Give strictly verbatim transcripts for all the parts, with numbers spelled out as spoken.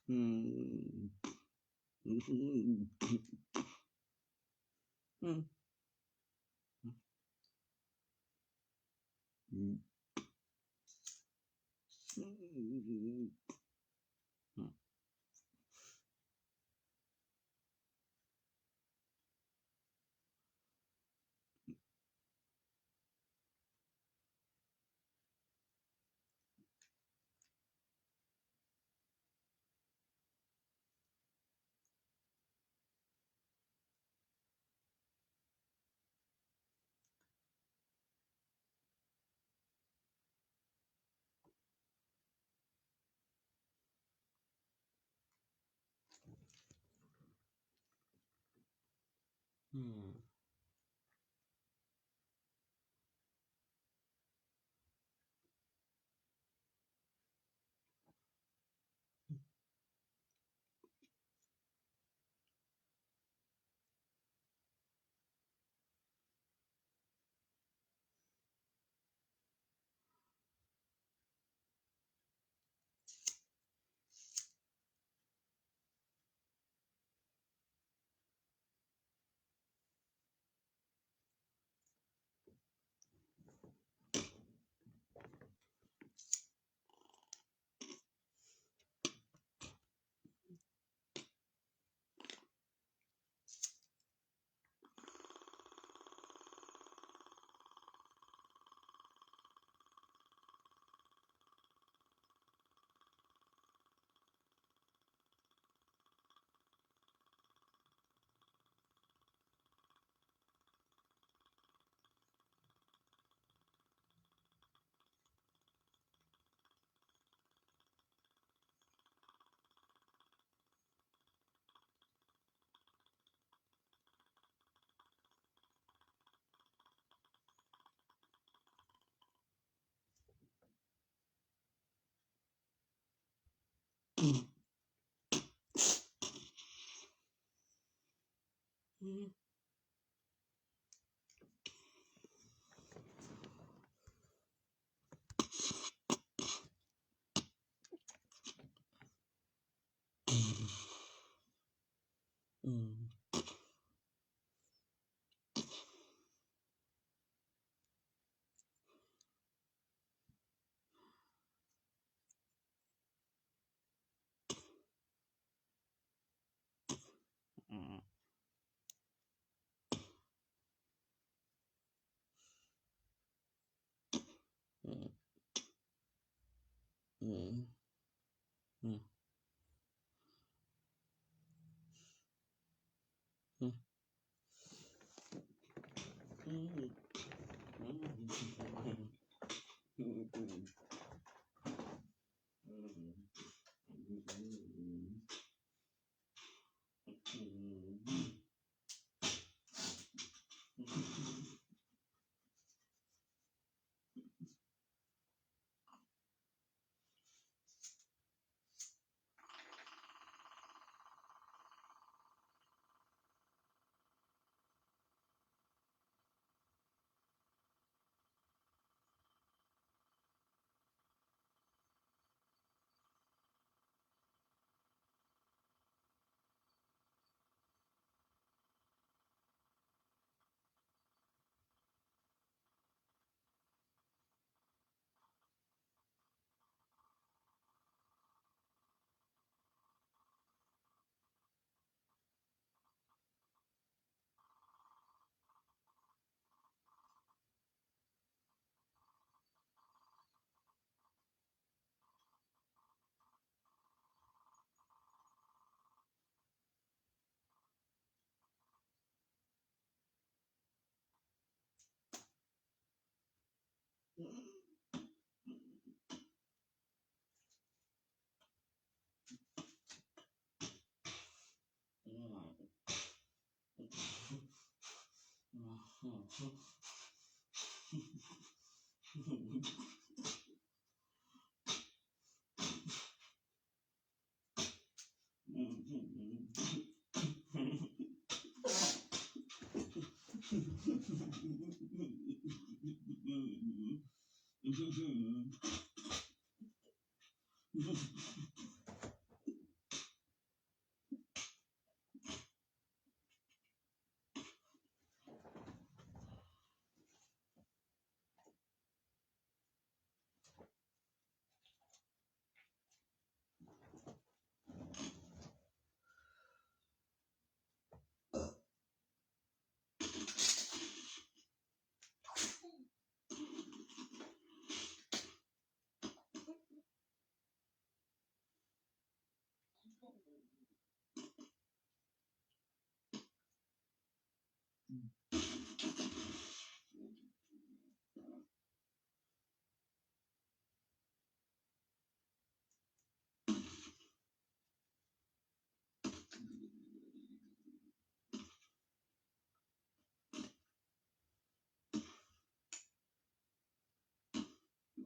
Mm. Hmm.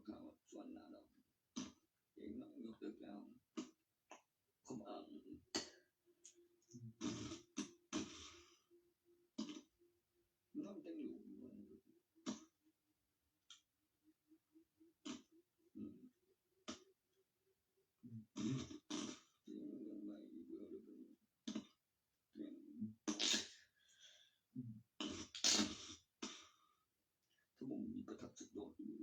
Makawa suan na daw. Yung nang yung taglaw. Kumang. Nang tayo. Hmm. Yung may ibu. Yung ถ้าผมมีประทับสุดยอดอยู่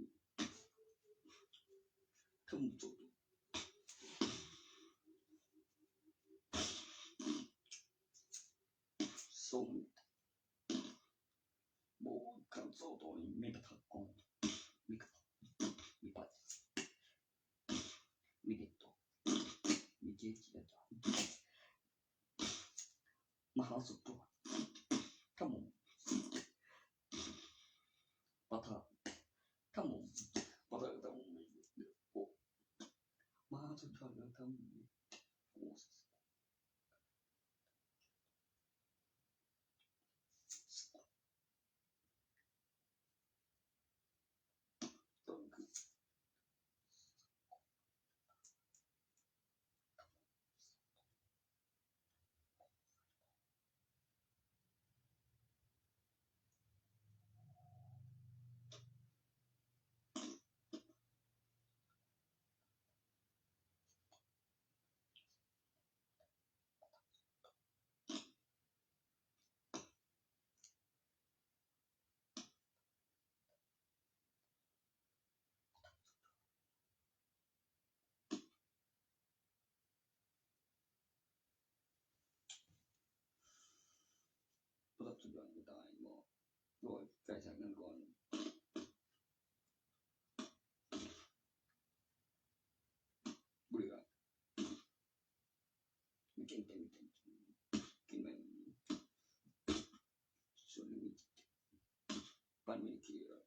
ถ้าผมจบ ส่ง บอกว่าการโซ่ต่อนี้มีประทับอ่อน มีกระทับ มีปัด มีเด็ดต่อ มีเจ๊เจียต่อ มหาสุดยอด ถ้าผม ปะทะ ถ้าผม ปะทะ ถ้าผม โอ้ มหาสุดยอดแล้ว ถ้าผม โอ้ ต้องคือ ประสบการณ์ก็ตายหมอ โดยใส่สารกันก่อน เบื่อ ไม่กินเต็มเต็มกินไป ส่วนนี้มี ปั้นไม่เคี้ยว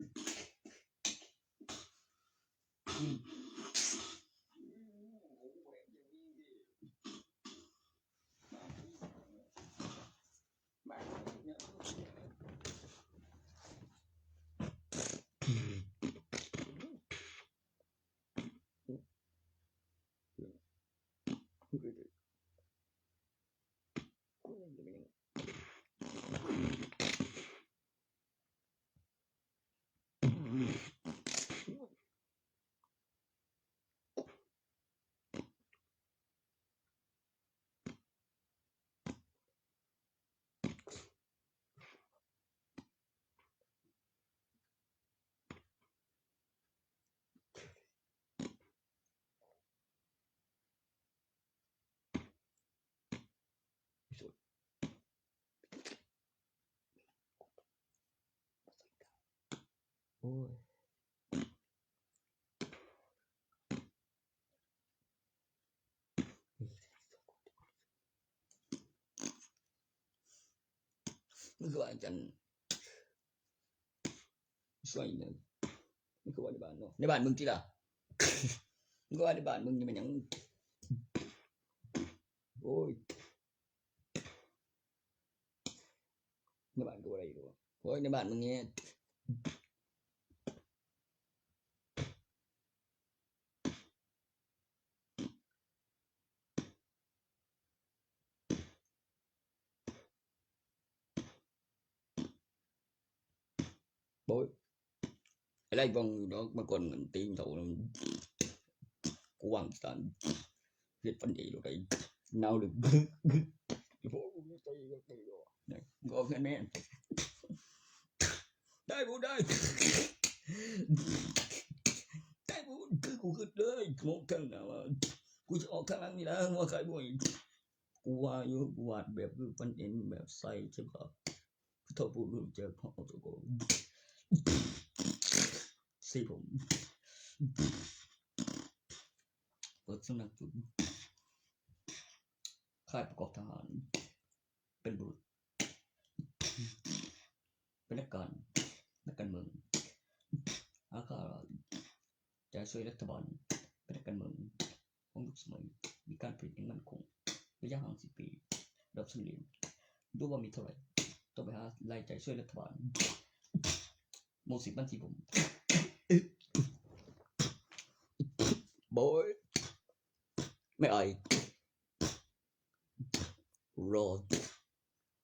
โอ้ย มันคือว่าจัน ช่วยหนึ่ง มันคือว่าในบ้านเนาะ ในบ้านมึงที่ล่ะ มันก็ว่าในบ้านมึงนี่มันหยัง โอ้ย ในบ้านกูอะไรอยู่วะ โอ้ย ในบ้านมึงเนี่ย โอ้ย อะไรบางดอกมาก่อนมันตีนเขากว้างสันเฮ็ดปันเดโลดได้หนาวเลยก็แค่แม่ได้บ่ได้ได้บ่คือกูคิดเลยมองกันนะว่ากูจะออกทางหลังนี่นะว่าใครบ่อยกูว่าอยู่กูวาดแบบคือปันเอ็นแบบใส่ใช่ปะ เฒ่าผู้รู้จักเฮาตะโกนสิผมเปิดสำนักฝึกค่ายประกอบทหารเป็นบุรุษเป็นนักการนักการเมืองอาคาใจช่วยรัฐบาลเป็นนักการเมือง ของยุคสมัยมีการผลิตอย่างมั่นคงระยะห่างสิบปีระดับเฉลี่ยดูว่ามีเท่าไหร่ต้องไปหารายจ่ายช่วยรัฐบาลหมวดสิบบัญชีผมบอยไม่ไอรอ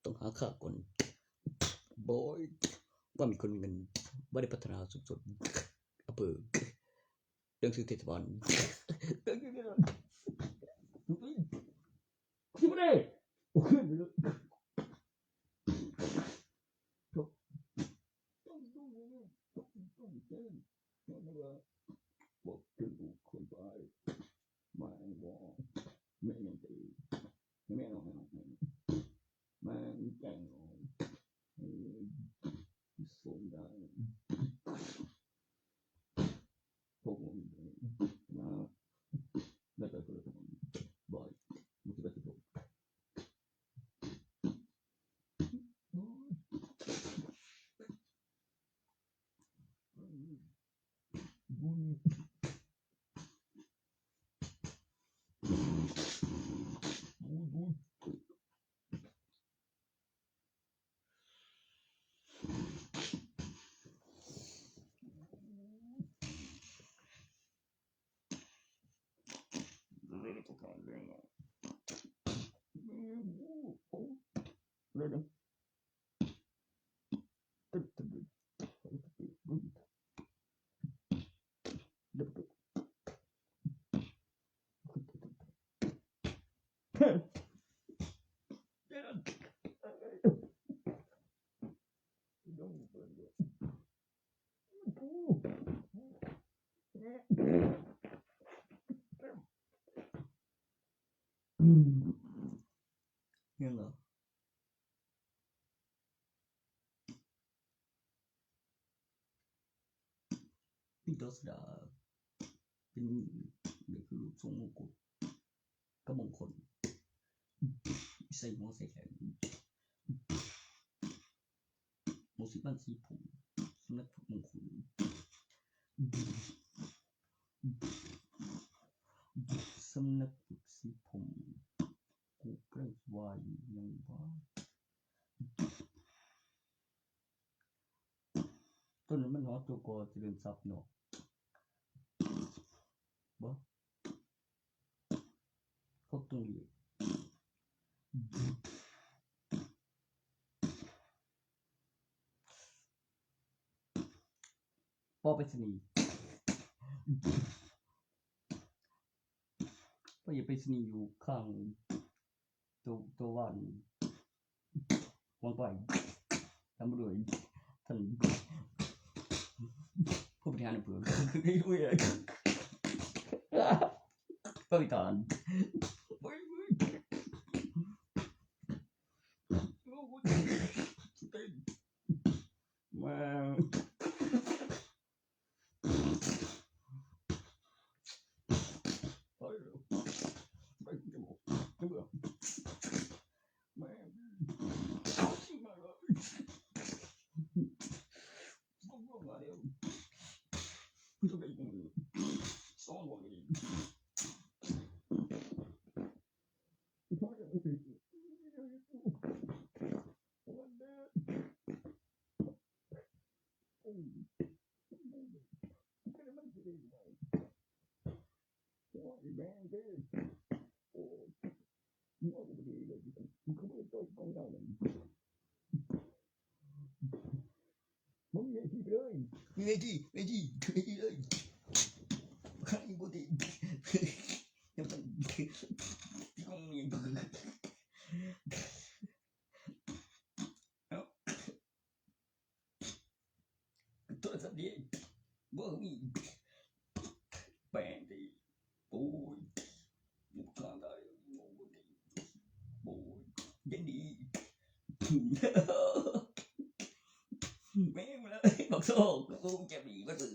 ต้องหาค่าก่อนบอยว่ามีคนมีเงินว่าได้พัฒนาสุดๆอำเภอ เรื่องชื่อเทศบาลคิดไม่ได้โอเคเลยต้องต้องต้องต้องต้องแจ้งแจ้งว่าบอกถึงคนไปมาบอกไม่ไม่ตีไม่ไม่ไม่ไม่ไม่แจ้งส่งได้ พวกผมนะแล้วก็คือบ่อยมันคือแบบบุญบุญบุญ อืมเนี่ยเหรอพี่ดอสดาเป็นเด็กรูปทรงมงกุฎก็มงคลใส่หัวใส่แขนมงสีบ้านสีผมสำนักมงคลสำนักฝึกสีผมกูเปล่งวายยังว่า ต้นนั้นมันหอตัวกอเจริญทรัพย์เนาะบ่เขาต้องเรียกปอไปสนีย์ปออย่าไปสนีย์อยู่ข้าง ตัวตัวว่านวางไปตามด้วยท่านผู้บริหารอำเภอผู้ใหญ่ผู้บริหารมา มึงอย่าคิดเลย Ready, ready, ready, ready. Kaya ko din. Yung pag-, yung pag-, ito sa di. Boy. Pwede. Boy. Mukha tayo. Boy. Jadi. May wala. Magsok. Magsok. Magsok.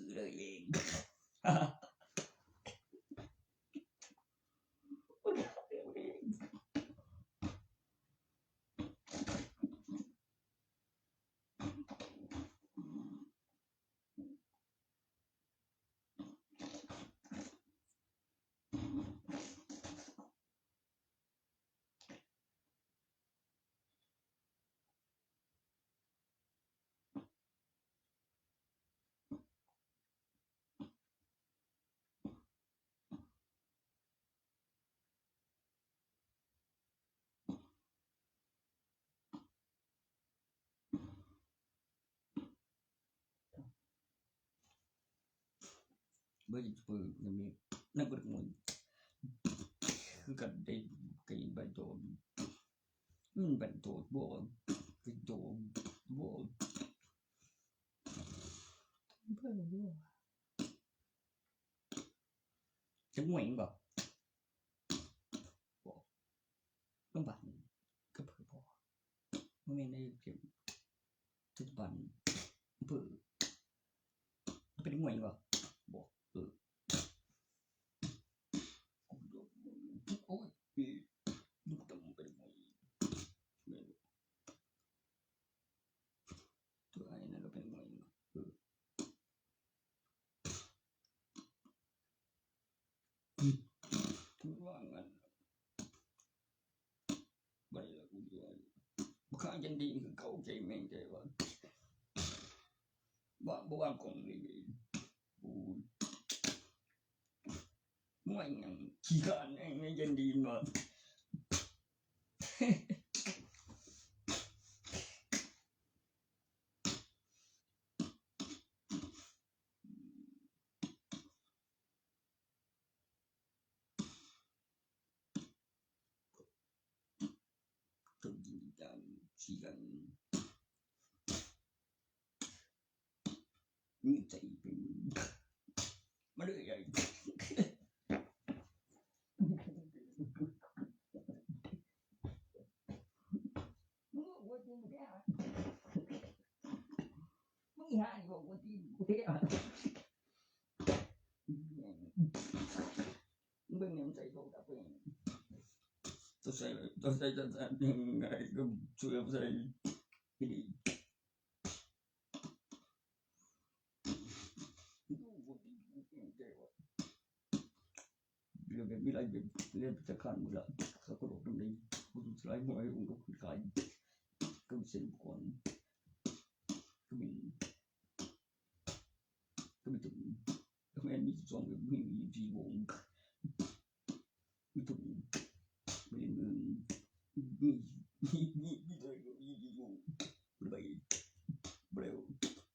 Balik po kami. Nagbarkon. Kadai kay Badog. Hmm, Badog, Bog. Badog, Bog. Badog. Tagmuing ba? Bog. Ang ba? Kapag Bog. Mamaya na yun. Tagban. Bog. Pwede mo yun ba? Bog. Bog. Uy, eh. Buktan mo pwede mo yun. Ito ay nalapit mo yun. Tuwangan. Balik ako diyan. Baka dyan din ikaw kay Meng, kaya ba? Ba, buwan kong ligid. Uy. Muway ng chika na yun, dyan din ba? Kagitan silang minta ipin. Maluya. Mga buti mo kaya. Mga ihani ko, buti mo kaya. Ang ganyan sa ikaw, tapos yun. Tapos ay, tapos ay, tapos ay, tapos ay, tapos ay, hindi. Bilay, bilay, bilay, bilay, sa kan mo lang. Sa kulok ng day. Kung sila mo ay ungkok ni Kai. Kung sila mo kuwan. Kami. Kami ito. Kami ang ito ang may ito. Ito. May, may, may, may, may, may, may, may,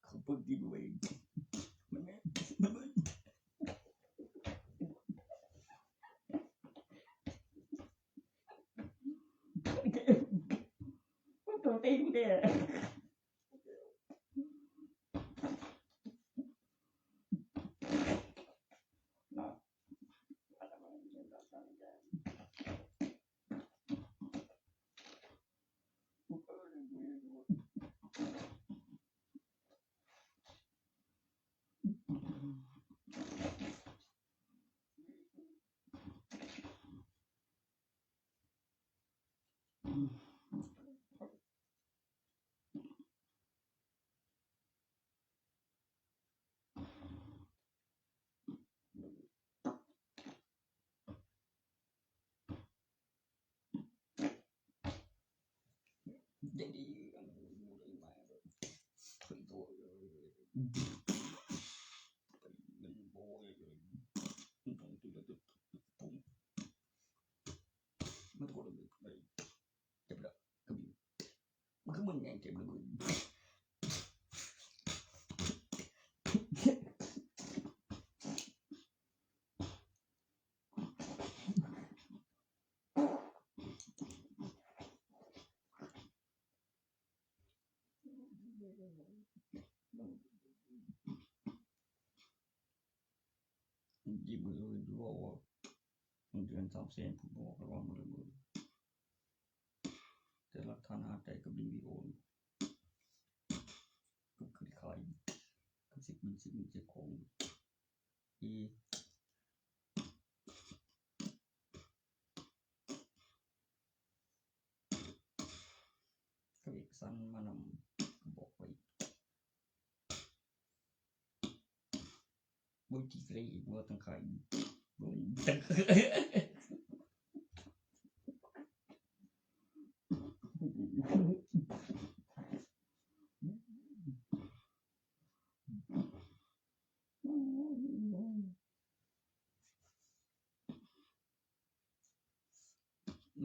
kapag di mo may, may, may, may, Puto tindi. Jadi, ang mulay na ito. Matukulog. Kaya pala, kami. Magkabon nga yung kaya pala. อีกมืออื่นที่บอกว่ามันเดือนสามแสนผมบอกระวังหมดเลยมือแต่หลักฐานหาใจกับรีวิวก็คือขายก็สิบมิลสิบมิลเจ็ดของอีก็เอกสารมานำบอกไป บางทีก็ได้อีกว่าต้องขายบางที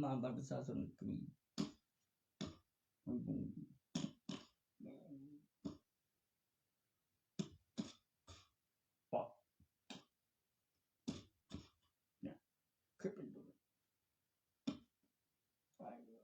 มาบัตรประชาชนก็มีมันคงปะเนี่ยขึ้นไปดูไปดู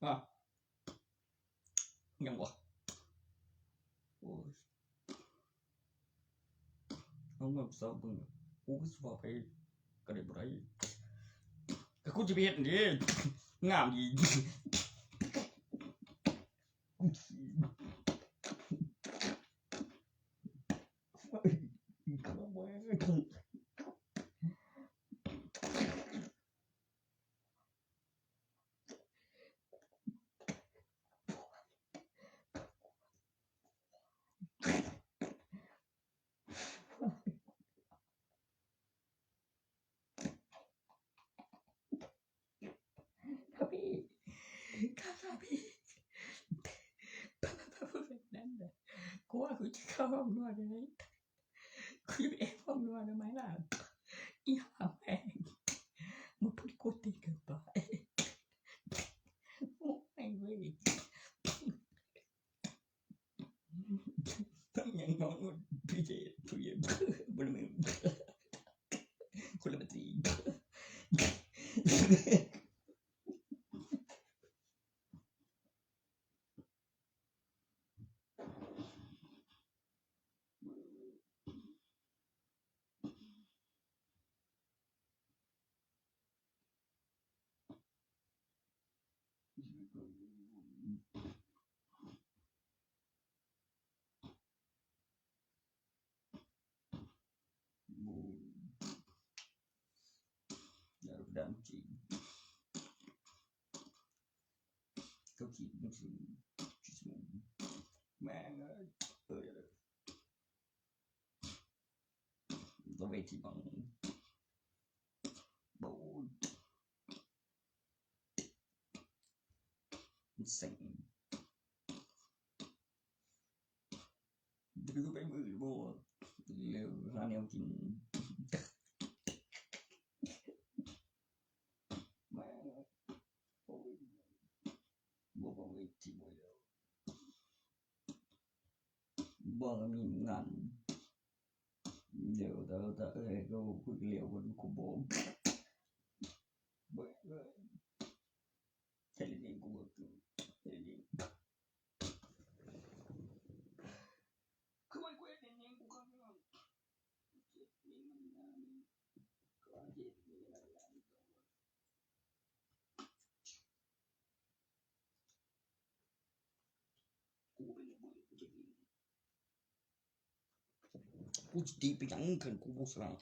อ่ะยังวะโอ้ยเอาเงินสอบมึงกูก็สอบไปก็ได้บ่ได้ก็กูจะไปเฮ็ดนี่งามดีพี่ข้าพี่ป้าป้าพูดแบบนั้นเลยกูว่ากูจะเข้าห้องนอนเลยกูจะไปแอบห้องนอนทำไมล่ะอีห่าแม่งมึงพูดกูตีเกินไปโอ้ยเว้ย ยังน้องพี่เจพี่เจบริเวณคนละตีDam ci. Kau ki musim. Musim. Mana? Oh ya. Kau beti bang. Bau. Sing. ดูไปมือบ่เร็วหาแนวกินมาโอ้ยบ่บ่เลยที่บ่แล้วบ่มีงานเดี๋ยวแต่แต่เอ้ยก็คุยเร็วกันกูบอกบ่เลยแค่นี้กูบอกแค่นี้ กูจะตีไปยังเขินกูบุกสลาม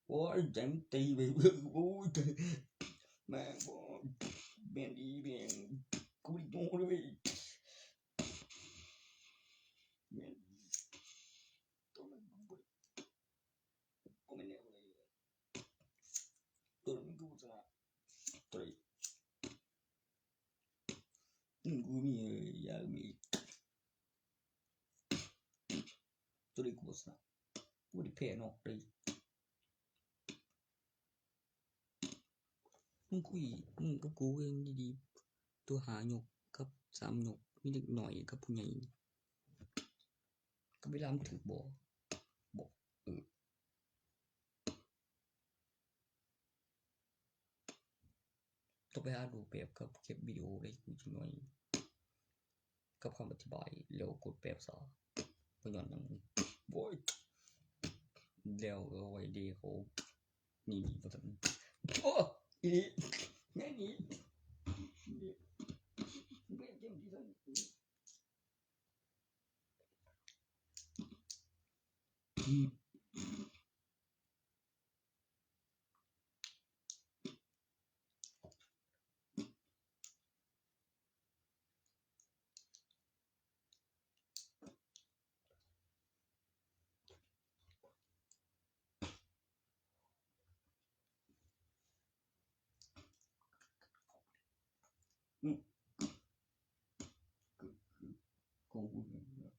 โอ้ยแจมตีไปโอ้ยแม่งโอ้ยแม่งดีแม่งกูไม่โง่เลยแม่งตัวมันกูไม่แน่เลย Three. อืม กูมี เออ อยากมี ตัวนี้กูบ่ชนะ กูได้แพ้นอกเลย มึงคุย มึงกับกูเองดีๆ ตัวห้ายกกับสามยก มีเด็กน้อยกับผู้ใหญ่ กับเวลามันถือบ่ บ่ เออ ต้องไปหาดูแบบกับคลิปวิดีโอได้กูจังหน่อย กับคำอธิบาย แล้วกดแบบซะ บ่ย้อนหยัง โว้ย แล้วเอาไว้ดีเขา นี่ นี่ ว่าซั่น โอ้ อีนี่ แม่นี่ นี่ เปลี่ยนเกมที่ซั่น อืม คือ คือ ของกูเนี่ย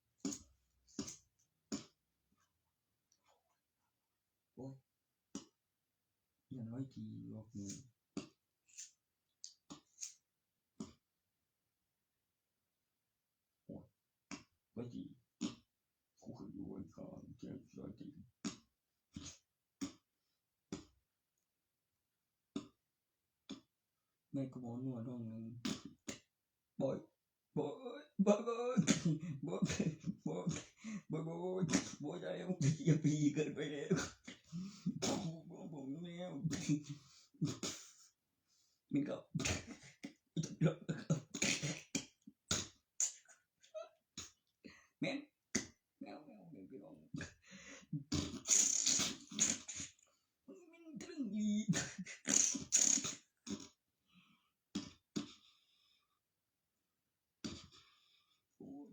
โอ้ย อย่างน้อยทีรอบนี้ โอ้ย ไปที กูเคยอยู่วันคานแจ้งสายที แม่ก็บอกนวดห้องหนึ่ง บ่อย บ่อย บ่อย บ่อย บ่อย บ่อย บ่อย บ่อย บ่อย บ่อย อย่าปีเกินไปแล้ว ผม ผม ผม แนว มันก็ แม่น แมว แมว แมว พี่น้อง มัน มันตรึงอีก โอ้ย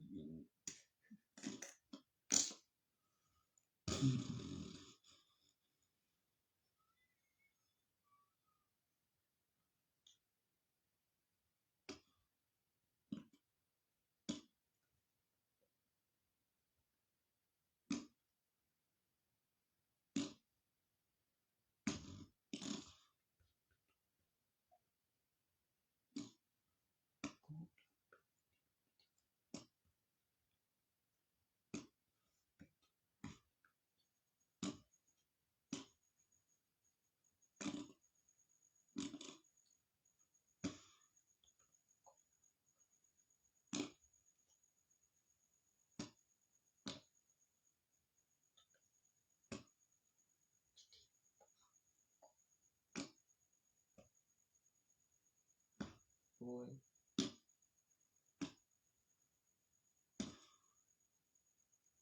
โอ้ย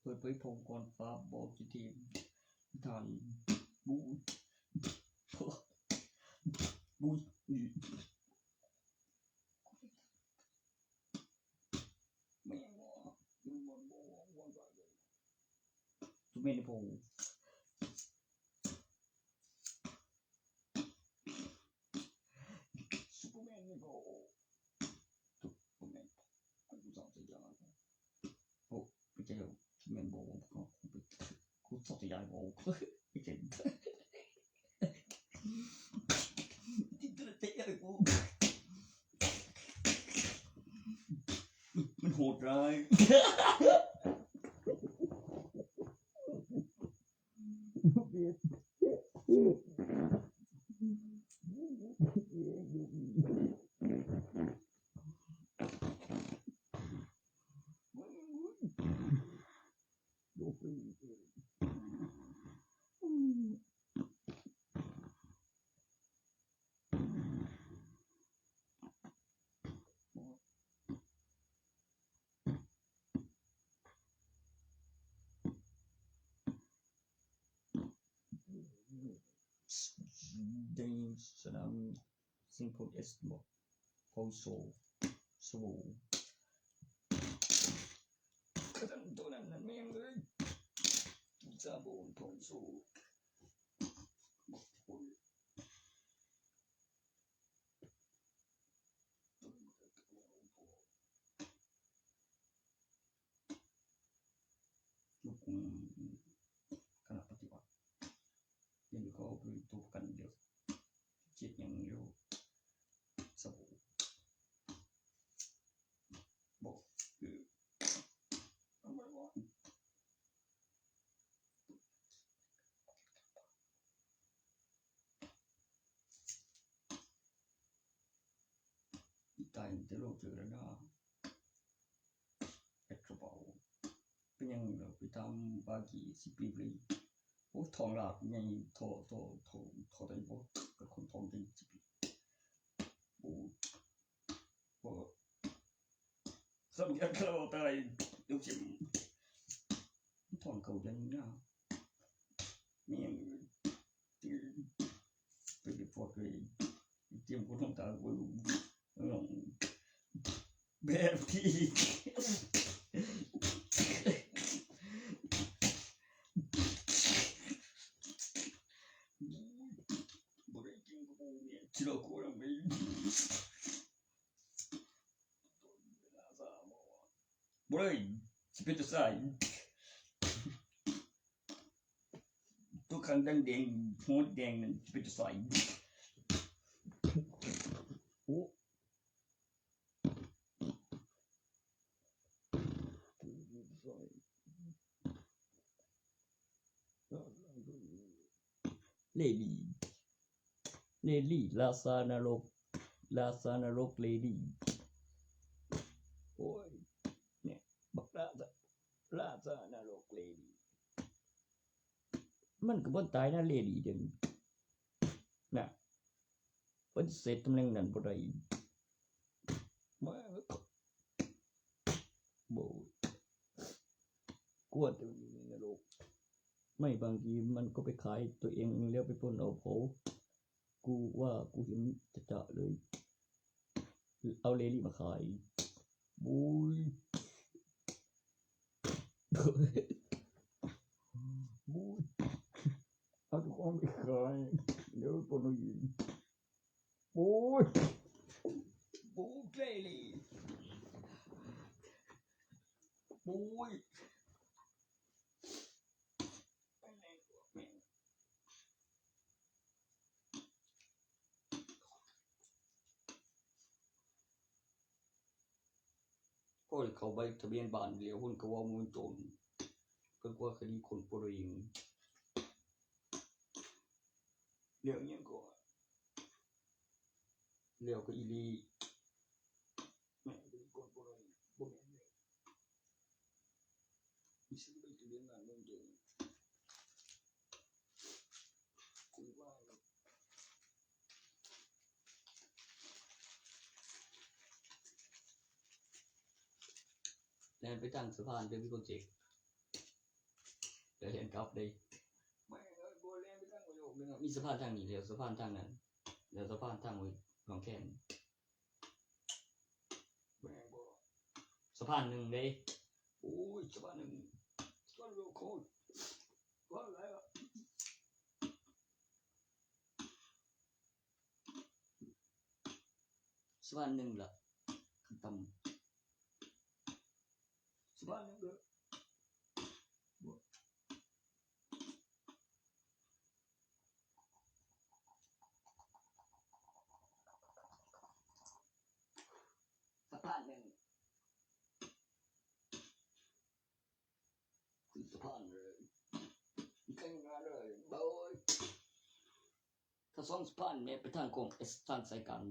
เปิดเผยผงก่อนฟ้าบอกจิทีมทานบูบู ไม่ยังวะ มันมันบอกว่าวันไปเลย ทุกเมนูผง ซูเปอร์แมนนี่ก็ ซูเปอร์แมน กูสงสัยอย่าง โอ้ ไม่ใช่ ซูเปอร์แมนบอกว่า กู กูสงสัยอย่าง โอ้ ไม่ใช่ ที่เตะอะไรกู มันโหดร้าย Dang, salam. Simple as บอก พองโซ สบู่ กระทั่งตัวนั้นน่ะแม่งเลย สบู่ พองโซ บอก โอ้ย อืม คณะปฏิบัติ เดี๋ยวนี้เขาเอาไปตัวประกันเดียว คิดอย่างเดียว สบู่ บอก คือ เอาไว้ก่อน อีตายมันจะโลกเจอแล้วนะ เอ็ดกระเป๋า เป็นยังไงเหรอ ไปตามบากีสิบปีเลย โอ้ ทองหลาบไง ทอ ทอ ทอ ทอได้บ่ เป็นคนทองจริงสิบปี โอ้ โอ้ สำเร็จแล้วตาย เดี๋ยวสิ ทองเก่ายังนะ มีอย่างอื่น เป็นพวกเลย เตรียมกูต้องตายกู แบบที่ บ่ได้กินกูเนี่ย ที่เรากูยังไม่ บ่ได้ สิเป็นจั่งใด ตัวข้างแดงๆ หัวแดงนั่น สิเป็นจั่งใด โอ้ เลดี้ เลดี้ ราชานรก ราชานรก เลดี้ โอ้ย เนี่ย บักราชา ราชานรก เลดี้ มันก็บ่ตายนะ เลดี้ เดี๋ยวนี้ นะ ปฏิเสธตำแหน่งนั้นบ่ได้ มา บ่ กลัวแต่มันอยู่ในนรก ไม่ บางทีมันก็ไปขายตัวเองแล้วไปปล้นเอาเขา กูว่ากูเห็นจะๆเลย เอาเลลี่มาขาย บุย บุย เอาทุกคนไปขาย เดี๋ยวปล้นเอาอีก บุย บุย เลลี่ บุย โอ้ย เขาใบทะเบียนบ้านเดียว คนก็ว่ามันโจร เพิ่นกลัวคดีคนปล้นเอง เรื่องหยังก็ แล้วก็อีหลี แม่นเป็นคนปล้นเอง บ่แม่นเลย มีซื้อใบทะเบียนบ้านมันโจร คุยว่า แล่นไปทางสะพานเดวิดโปรเจกต์ แล้วแล่นกลับเลย แม่งเอ้ย บ่แล่นไปทางประโยคนึงอะ มีสะพานทางนี้ แล้วสะพานทางนั้น แล้วสะพานทางไว้หนองแคน แม่งบ่ สะพานหนึ่งเด้ โอ้ย สะพานหนึ่ง สะพานโลโคตร ว่าอะไรอะ สะพานหนึ่งล่ะ ขั้นต่ำ สะพานหนึ่งเด้อ สะพานหนึ่ง ขึ้นสะพานเลย ขึ้นมาเลย โอ้ย ถ้าสองสะพานแม่ไปทางโค้ง เอส ทางสายกลาง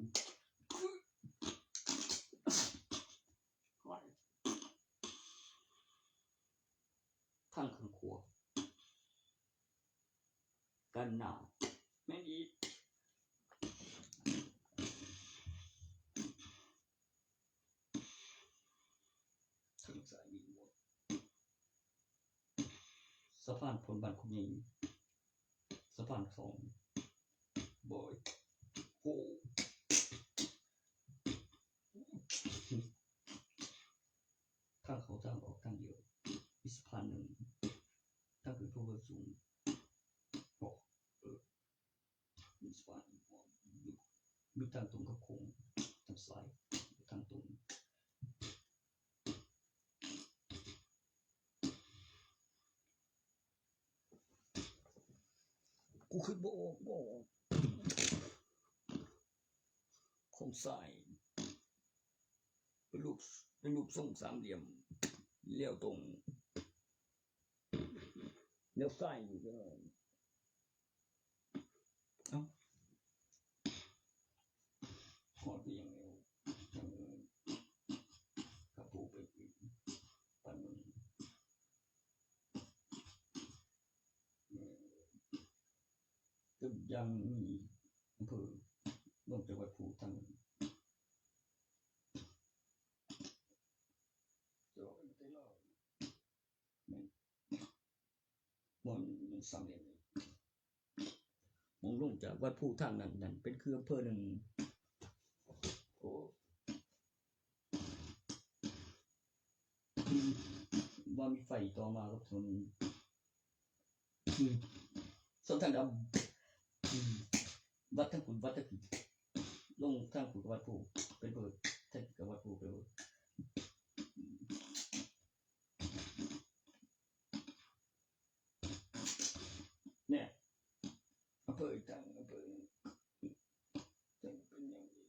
ทางข้างขวา กันหนาว แม่นอีก ทางซ้ายมีหมด สะพานพลบ้านคุณใหญ่ สะพานสอง บอย โห ทางเข้าทางออกทางเดียว มีสะพานหนึ่ง ทางขึ้นภูกระโดดสูง โอ้ เออ มีสะพาน มีทางตรงกับโค้ง ทางซ้าย ทางตรง เ คือบ่ออกบ่ออกของทราย เป็นรูปเป็นรูปทรงสามเหลี่ยมเลี้ยวตรงเลี้ยวซ้ายอยู่ก็ได้เอ้าขอเพียงเดียวจังเลยครับผู้เป็นปันมัน ตึกยังมีอำเภอลงจังหวัดภูทังจะว่าเป็นไปรอดมันมันสำเร็จเลยมองลงจากวัดภูทางนั้นนั่นเป็นคืออำเภอหนึ่งโอ้ ว่ามีไฟต่อมากับถนนอืมส่วนทางดำอืมวัดทางคุณวัดทางคุณลงทางคุณกับวัดภูเป็นเบอร์ทางกับวัดภูไปเบอร์เนี่ยอำเภออีกทางอำเภอจังเป็นอย่างนี้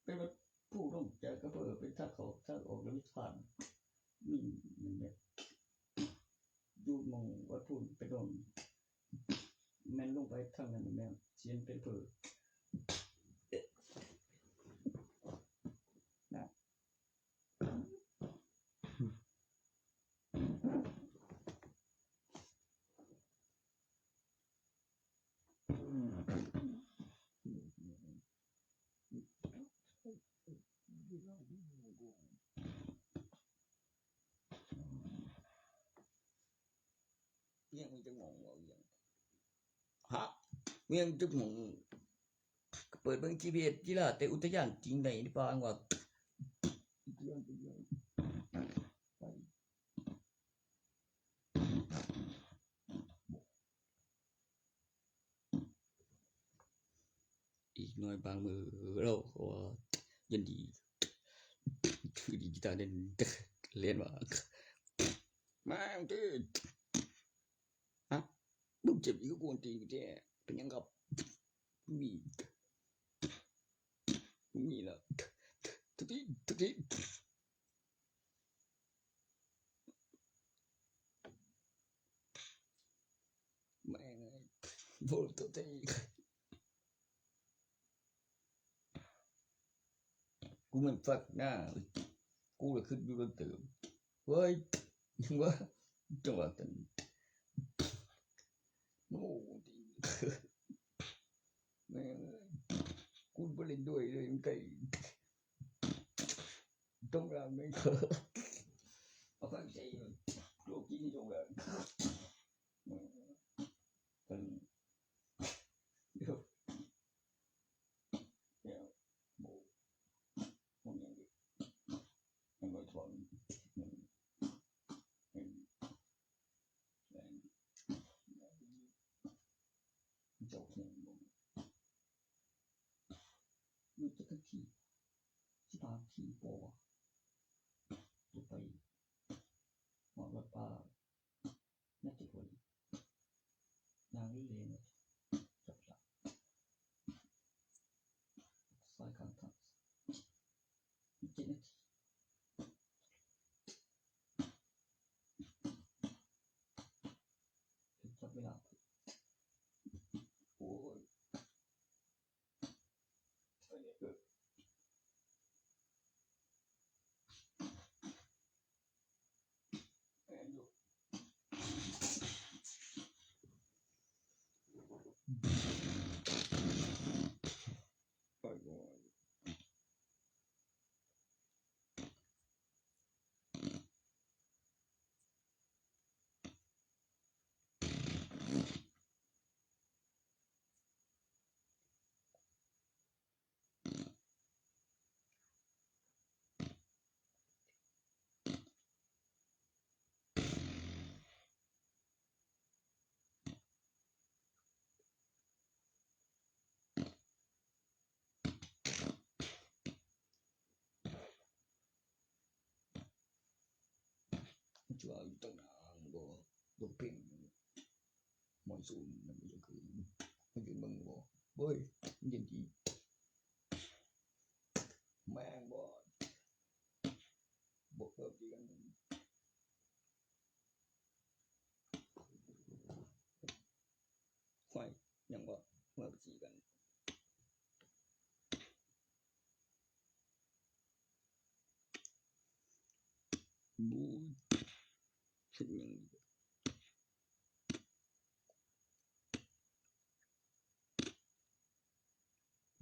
เป็นวัดผู้ต้องใจก็เพื่อเป็นทางเขาทางออกและวิถานนี่มันเนี่ยอยู่หมองวัดพูนไปโดนแม่นลงไปทางนั้นแม่นเสียนเป็นเผอนะ เวียงจังหม่องบ่เวียง ฮะ เวียงจังหม่อง เปิดเบิ่ง จีพีเอส จิราแต่อุทยานจริงในนี่ปางว่า ไป อีกหน่อยบางมื้อเราก็ว่ายินดี คือดีกีตาร์เล่น เล่นว่า มาเด้อ ฮะ มึงเจ็บอีกกูตีนแท้ เป็นหยังครับ มี มีละ ทุกที ทุกที แม่งเอ้ย โบลตัวเอง กูมันฟักหน้า กูเลยขึ้นอยู่กันเติม เฮ้ย ยังวะ จังหวะกัน โอ้ แม่งเอ้ย กูบ่เล่นด้วยเลย มันไกล ต้องลาไม่เถอะ เอาไปใส่โลกที่นี่จงเลย อืม เดี๋ยว เดี๋ยว โบ โบยังไง ยังไงถอน อืม อืม แรง เจ้าของบ่ อยู่จักที สิบห้าทีบ่ จะไป หอดวัดป่า น่าจะพอดี นางเล่นๆ จับหลัก ซ้ายข้างทาง อีกเจ็ดนาที จับเวลา โอ้ย จะเอาอยู่ตั้งนานก็บ่เพ่ง หมอยสูงมันยังคือมันยืนเบิ่งอยู่บ่ เฮ้ย มันยืนดี แม่งบ่ บ่เพิ่มดีกัน ห้อย ยังบ่ เพิ่มดีกัน บู๊ เฮ็ดหยัง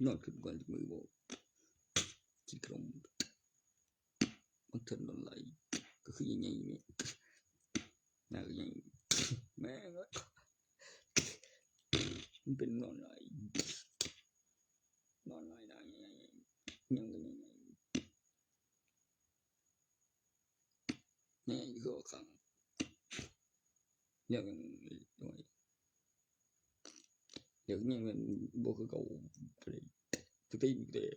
นอนขึ้นก่อนจักมื้อบ่ ขี้ขลม มันเทินนอนไหล ก็คือใหญ่ๆนี่ หน้าก็ใหญ่ แม่งเอ้ย มันเป็นนอนไหล นอนไหล หน้าใหญ่ๆ ยังก็ใหญ่ๆ นี่คือข้าง ยัง เดี๋ยวนี้มันบ่คือเก่าเลย ทุกทีมันก็เลย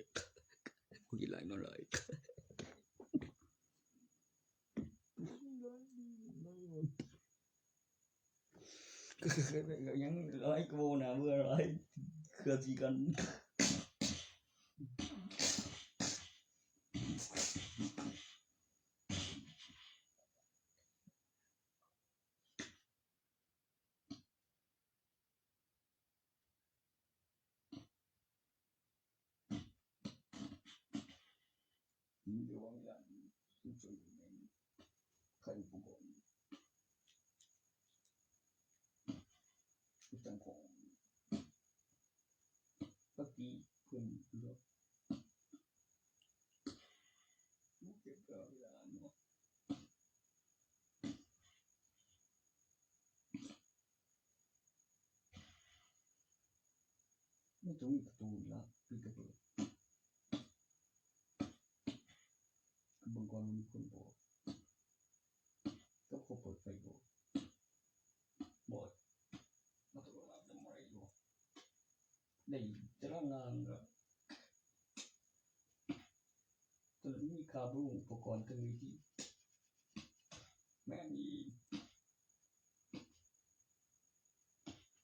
ผู้กินหลายนอนหลาย ก็คือยังหลายกว่านะ เมื่อหลายเครือสีกัน นี่เดี๋ยววางอย่างนี้ ใครอุปกรณ์ จังของ ปกติเพิ่นเลือก เก็บเวลาเนาะ ไม่ต้องมีประตูอีกแล้ว ปิดกระเปิด คือบางกรมันมีคนบอก ก็เขาเปิดไฟบอก บอด มาตรวจรับทำอะไรอยู่ ได้จะรับงานเหรอ ตอนนี้ข้าพระองค์อุปกรณ์เครื่องวิธี แม่นอี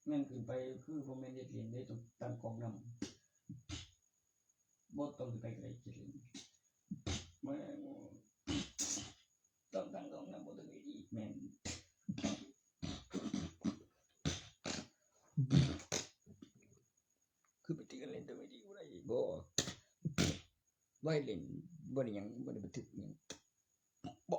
แม่นขึ้นไปคือบ่แม่นเฮ็ดเล่นเด้ ต้องตั้งกล้องนำ บ่ต้องขึ้นไปไกลเฮ็ดเล่น แม่น ต้องตั้งกล้องนำ บ่ต้องไปดี แม่น คือไปตีกันเล่นตัวไม่ดีบ่ได้ บ่ ไว้เล่น บ่ได้หยัง บ่ได้บันทึกหยัง บ่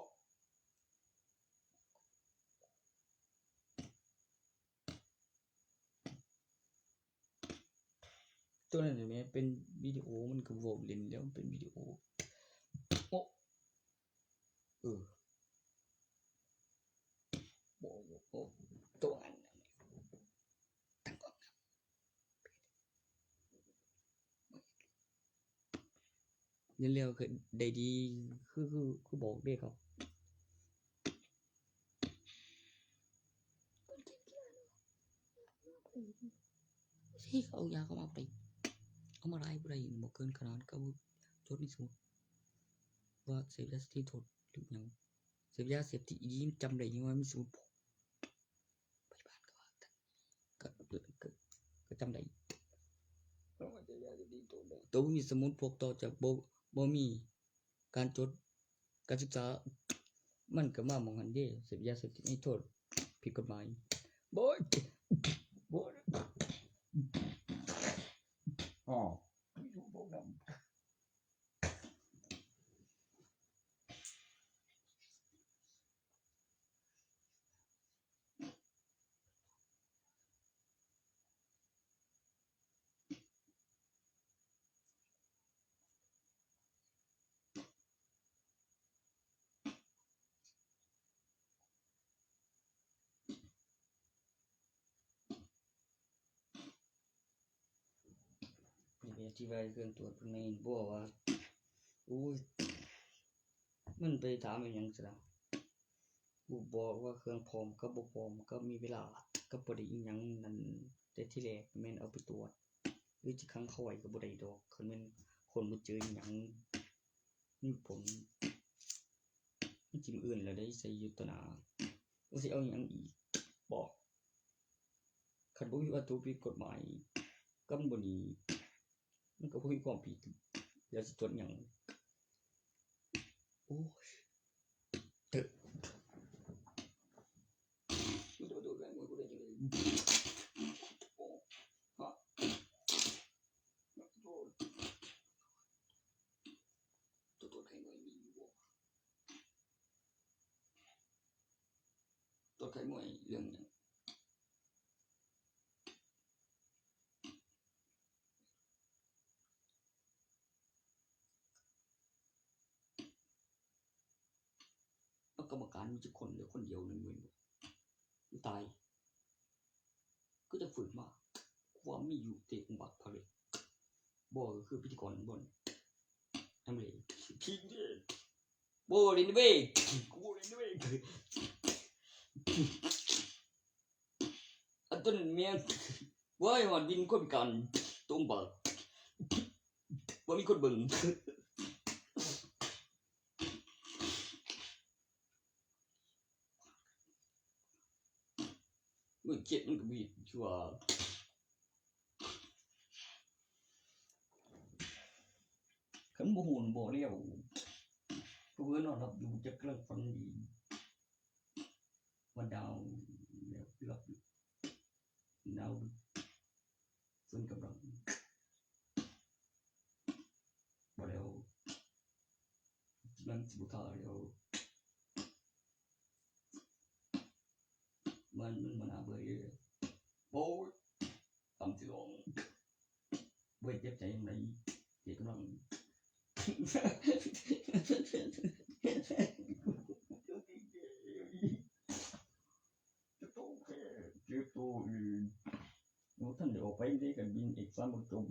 ตัวนั้นเห็นไหม เป็นวิดีโอ มันก็เว้าเล่นแล้ว มันเป็นวิดีโอ โอ้ เออ โอ้ โอ้ ตัวอันนั้น ตั้งกล้องนะ เรียนแล้วก็ได้ดี คือ คือ คือบอกเด้ครับ ที่เขาเอายาเข้ามาไป เอามาไล่บ่ได้ บ่เกินขนาด ก็จดในสมุด ว่าเสพยาเสพติดโทษหรือหยัง เสพยาเสพติดอีหลี จำได้ยังว่ามีสมุดพก พยาบาลก็ว่า ก็ ก็ ก็จำได้ ตัวมีสมุดพกต่อจากบ่ บ่มีการจดการศึกษา มันก็มาหม่องหั้นเด้ เสพยาเสพติดให้โทษ ผิดกฎหมาย บ่ บ่ อ๋อ มีอยู่พวกนั้น นี่ไปอธิบายเครื่องตรวจเพิ่นในบ่ว่า โอ้ย มันไปถามอีหยังซะล่ะ กูบอกว่าเครื่องพร้อมกับบ่พร้อม กับมีเวลา กับบ่ได้อีหยังนั่น แต่ทีแรกแม่นเอาไปตรวจ หรือสิขังเขาไว้ก็บ่ได้ดอก คันแม่นคนบ่เจออีหยัง มีผล มันสิมื้ออื่นแล้วได้ใส่อยู่ต่อหน้า ว่าสิเอาหยังอีก บอก บ่มีวัตถุผิดกฎหมาย กำบ่หนี มันก็บ่มีความผิด อย่าสิจดหยัง โอ้ย ตัวตนไข่มวยมีอยู่บ่ ตัวไข่มวยเรื่องหยัง เอากรรมการมีจักคนเหลือคนเดียวหนึ่งเว้ย ตาย ก็จะฝืนมา ความมีอยู่เตะของบักพาเลย บ่ก็คือพิธีกรบ่น ทำเลย พิงเด้อ บ่เล่นเว้ย กูบ่เล่นเว้ย อันต้นเมีย ว่าให้หอดบินคนพิการ ตรงบัก ว่ามีคนเบิ่ง มื้อเจ็ดมันก็มีที่ว่า คันบ่ฮู้บ่แล้ว ผู้เพิ่นนอนหลับอยู่จักกำลังฝันดี ว่าดาวแล้วหลับอยู่ ดาว ซึ่งกำลัง บ่แล้ว มันสิบ่ท่าแล้ว มัน มัน มันหาเบื่ออยู่ โอ้ย ตำสิลอง เบื่อเจ็บใจยังไง เจ็บกำลัง เจ็บโตแค่ เจ็บโตอีก โอ้ ท่านได้ออกไปได้กันบินเอกสารบ่จบ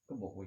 ก็บอกไว้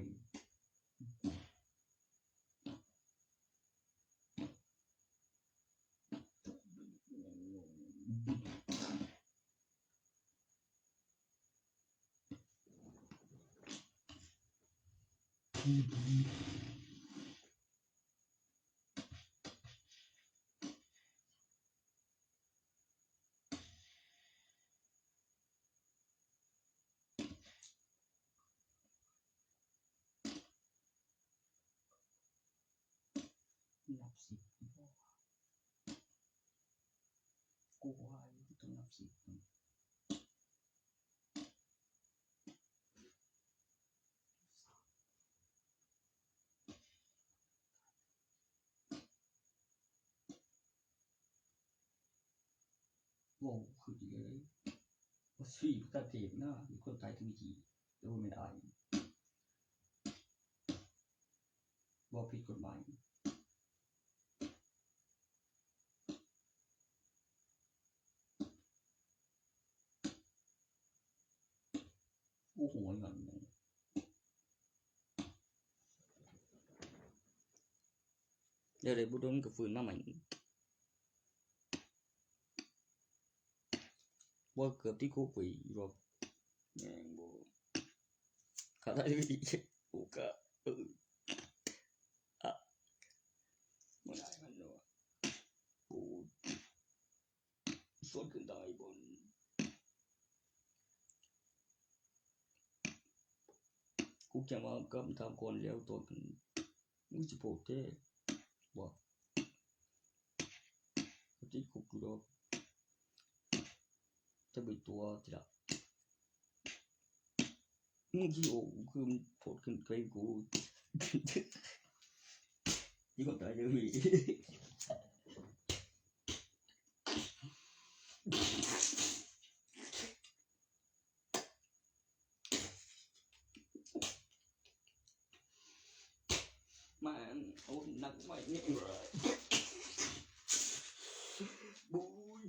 นับสิบ กูว่าอยู่ต้องนับสิบ โอ้ คือดีเลย ว่าสี่ประเทศนะ มีคนไทยทั้งที แต่ว่าไม่ได้ บ่ผิดกฎหมาย กูหัวหย่อนหยัง เดี๋ยวได้บ่โดนก็ฟื้นมาใหม่ บ่เกือบติดคุกไปอีกรอบ แม่งบ่ ขาดได้ดี กูก็ เออ อ่ะ บ่ได้มันเนาะ กู สวนขึ้นได้บน กูจะมากับทางก่อนแล้วตัวกัน มึงสิโพดแท้ บ่ ก็ติดคุกอยู่ดอก จะไปตัวทีละ มึงสิโอ้ คือมันโพดขึ้นไกลกู ที่คนตายเยอะมี มาเอาหนักใหม่นี่ บุย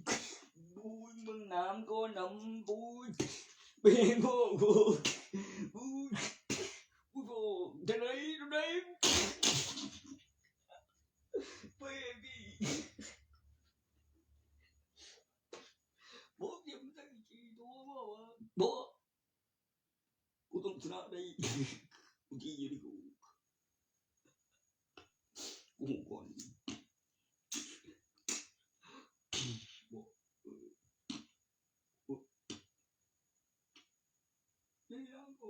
บุย มึงน้ำก็น้ำบุย เป็นพวกกู บุย บุย โบ เท่าไหร่ เท่าไหร่ เบบี้ บอกเดี๋ยวมันจะกี่ตัวบอกว่า บอก กูต้องชนะได้ กูที่อยู่ที่กู ก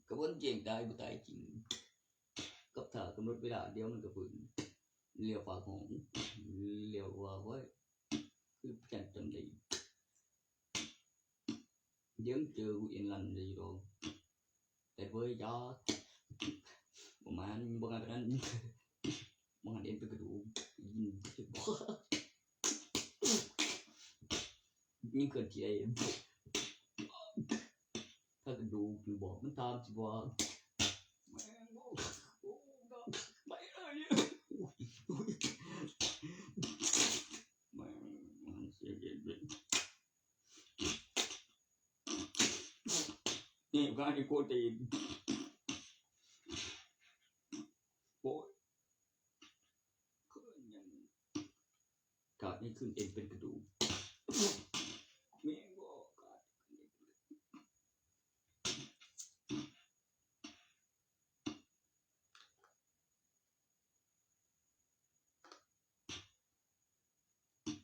ระบวนเจียงตายบ่ตายจริง กับถ้ากำหนดเวลาเดียวมันก็ปืนเลี้ยวฝากของเลี้ยวว่าไว้ คือจันจำได้ เดี๋ยวเจอกูเอ็นลันเลยดอก แต่เว้ยยาประมาณบ่งานนั้นบ่งานเอ็นเป็นกระดูกยินยิงเกินที่ไอ้ถ้ากระดูกมันบอกมันตามสิว่าแม่งโอ้โหไปเอ้ยแม่งมันเสียเย็นเลย นี่ก็ให้โกตีนโอ้ย ก็ยังกาดนี่ขึ้นเอ็นเป็นกระดูกแม่งก็กาดขึ้นเอ็นเป็นกระดูก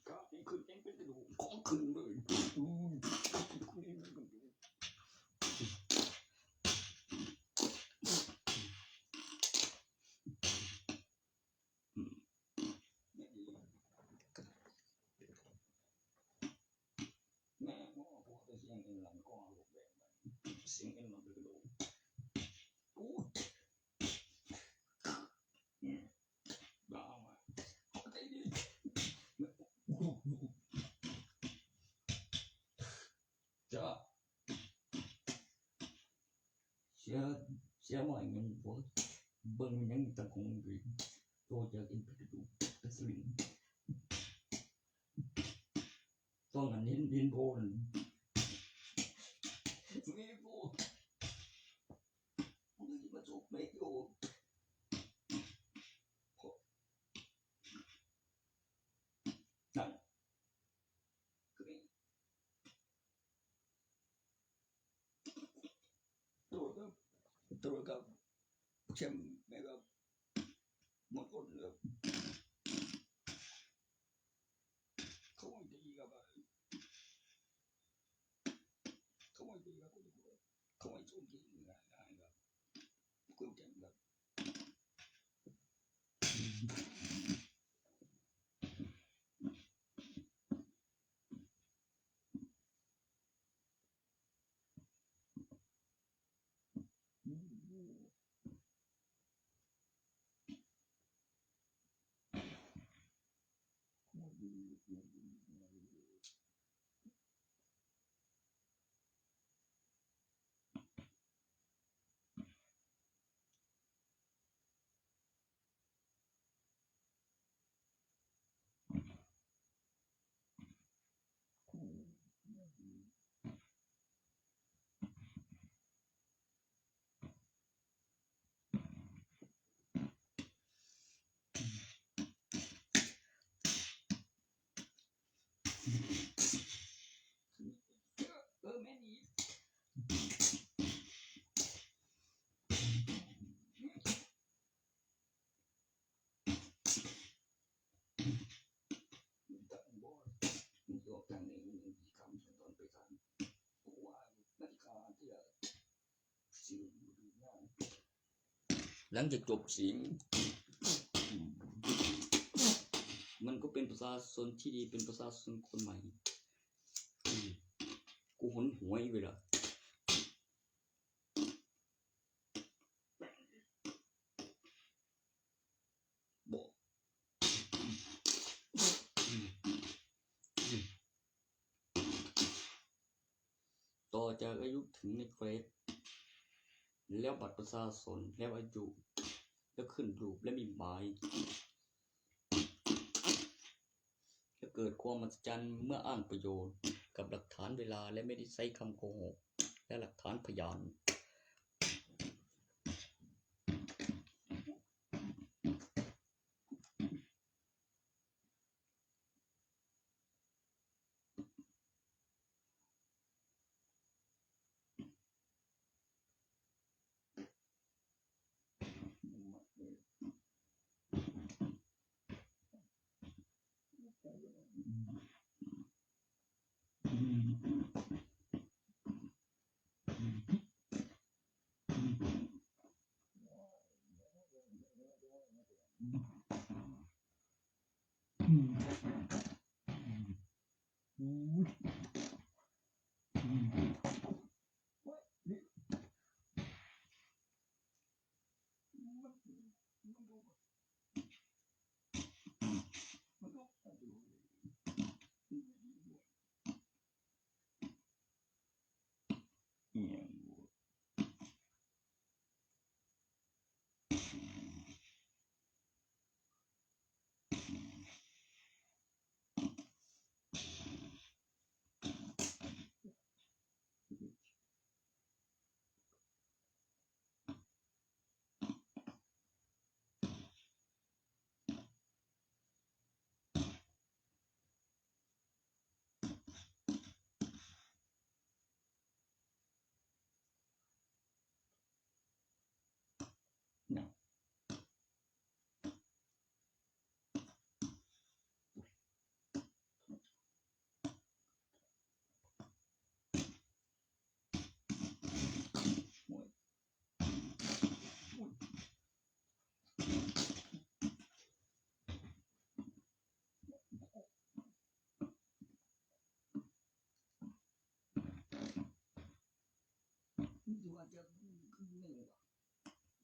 ก็นี่คือเองเป็นกระดูกของขึ้นเลยอืมอืมแม่หมอพวกเสียงเอ็นหลังกล้องลูกแบบนั้นเสียงเอ็นหลังเป็นกระดูก จะเสียเสียว่ายังบ่เบิ่งยังตั้งคงอยู่ตัวจากอินพิทูเป็นสลิงต้องอันนี้ดินโพนมีโพน มันก็จะมาจบไม่โยมนั่นคือตรวจครับตรวจครับเข็มนะครับหมดคนครับเขาไม่ดีครับเขาไม่ดีครับเขาไม่โชคดีง่ายๆครับคุณแก่ครับ เออแม่นี้หลังจากจบศีลมันก็เป็นประชาชนที่ดีเป็นประชาชนคนใหม่ กูหนหวยเวลาบอกต่อจากอายุถึงในเฟซแล้วบัตรประชาชนแล้วอายุแล้วขึ้นรูปและมีหมายและเกิดความมหัศจรรย์เมื่ออ้างประโยชน์กับหลักฐานเวลาและไม่ได้ใช้คำโกหกและหลักฐานพยาน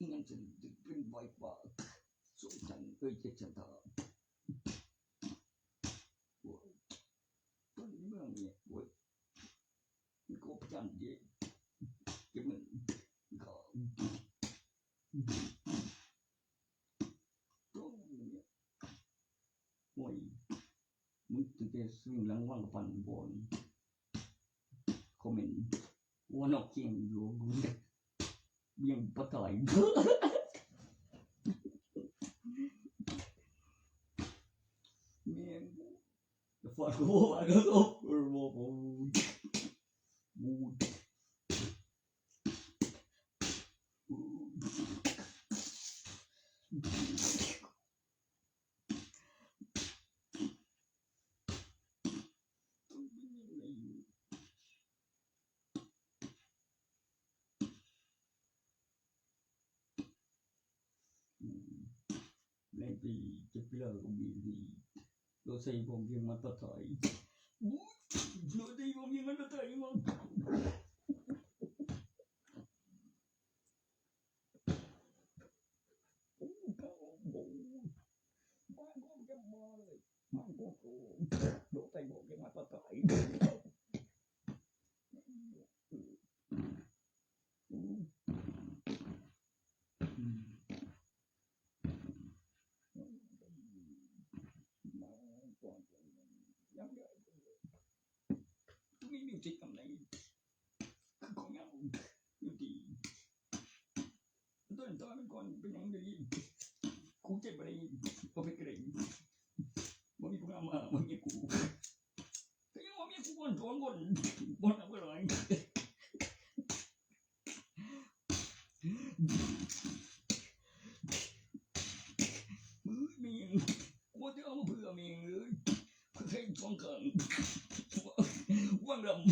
Iyan sa dipin bay pa. So, iyan, eh, iyan sa ta. Woi. Pun ni mang ye, woi. Ko pian ye. Kimen. Ko. Tong ye. Woi. Mun tike swing lang wang pan bon. Comment. Wanok king yo gun. Yang patai. Miang. The fuck. Oh, I got up. Mood. Maybe, cepila ko bili. Lo sa ibong yung matatay. Lo sa ibong yung matatay, mga. Tumimim sa kamay. Kagong ako. Hindi. Ito, ito, ano ko, ang pinangyari. Kutay ba rin? Papit ka rin. Mami ko nga, ma-, mami ko. Kaya mami ko, ang tuwang ko. Buwan ako lang. Mami, what the hell, mami? Kutay, tuwang ka. Wang lam.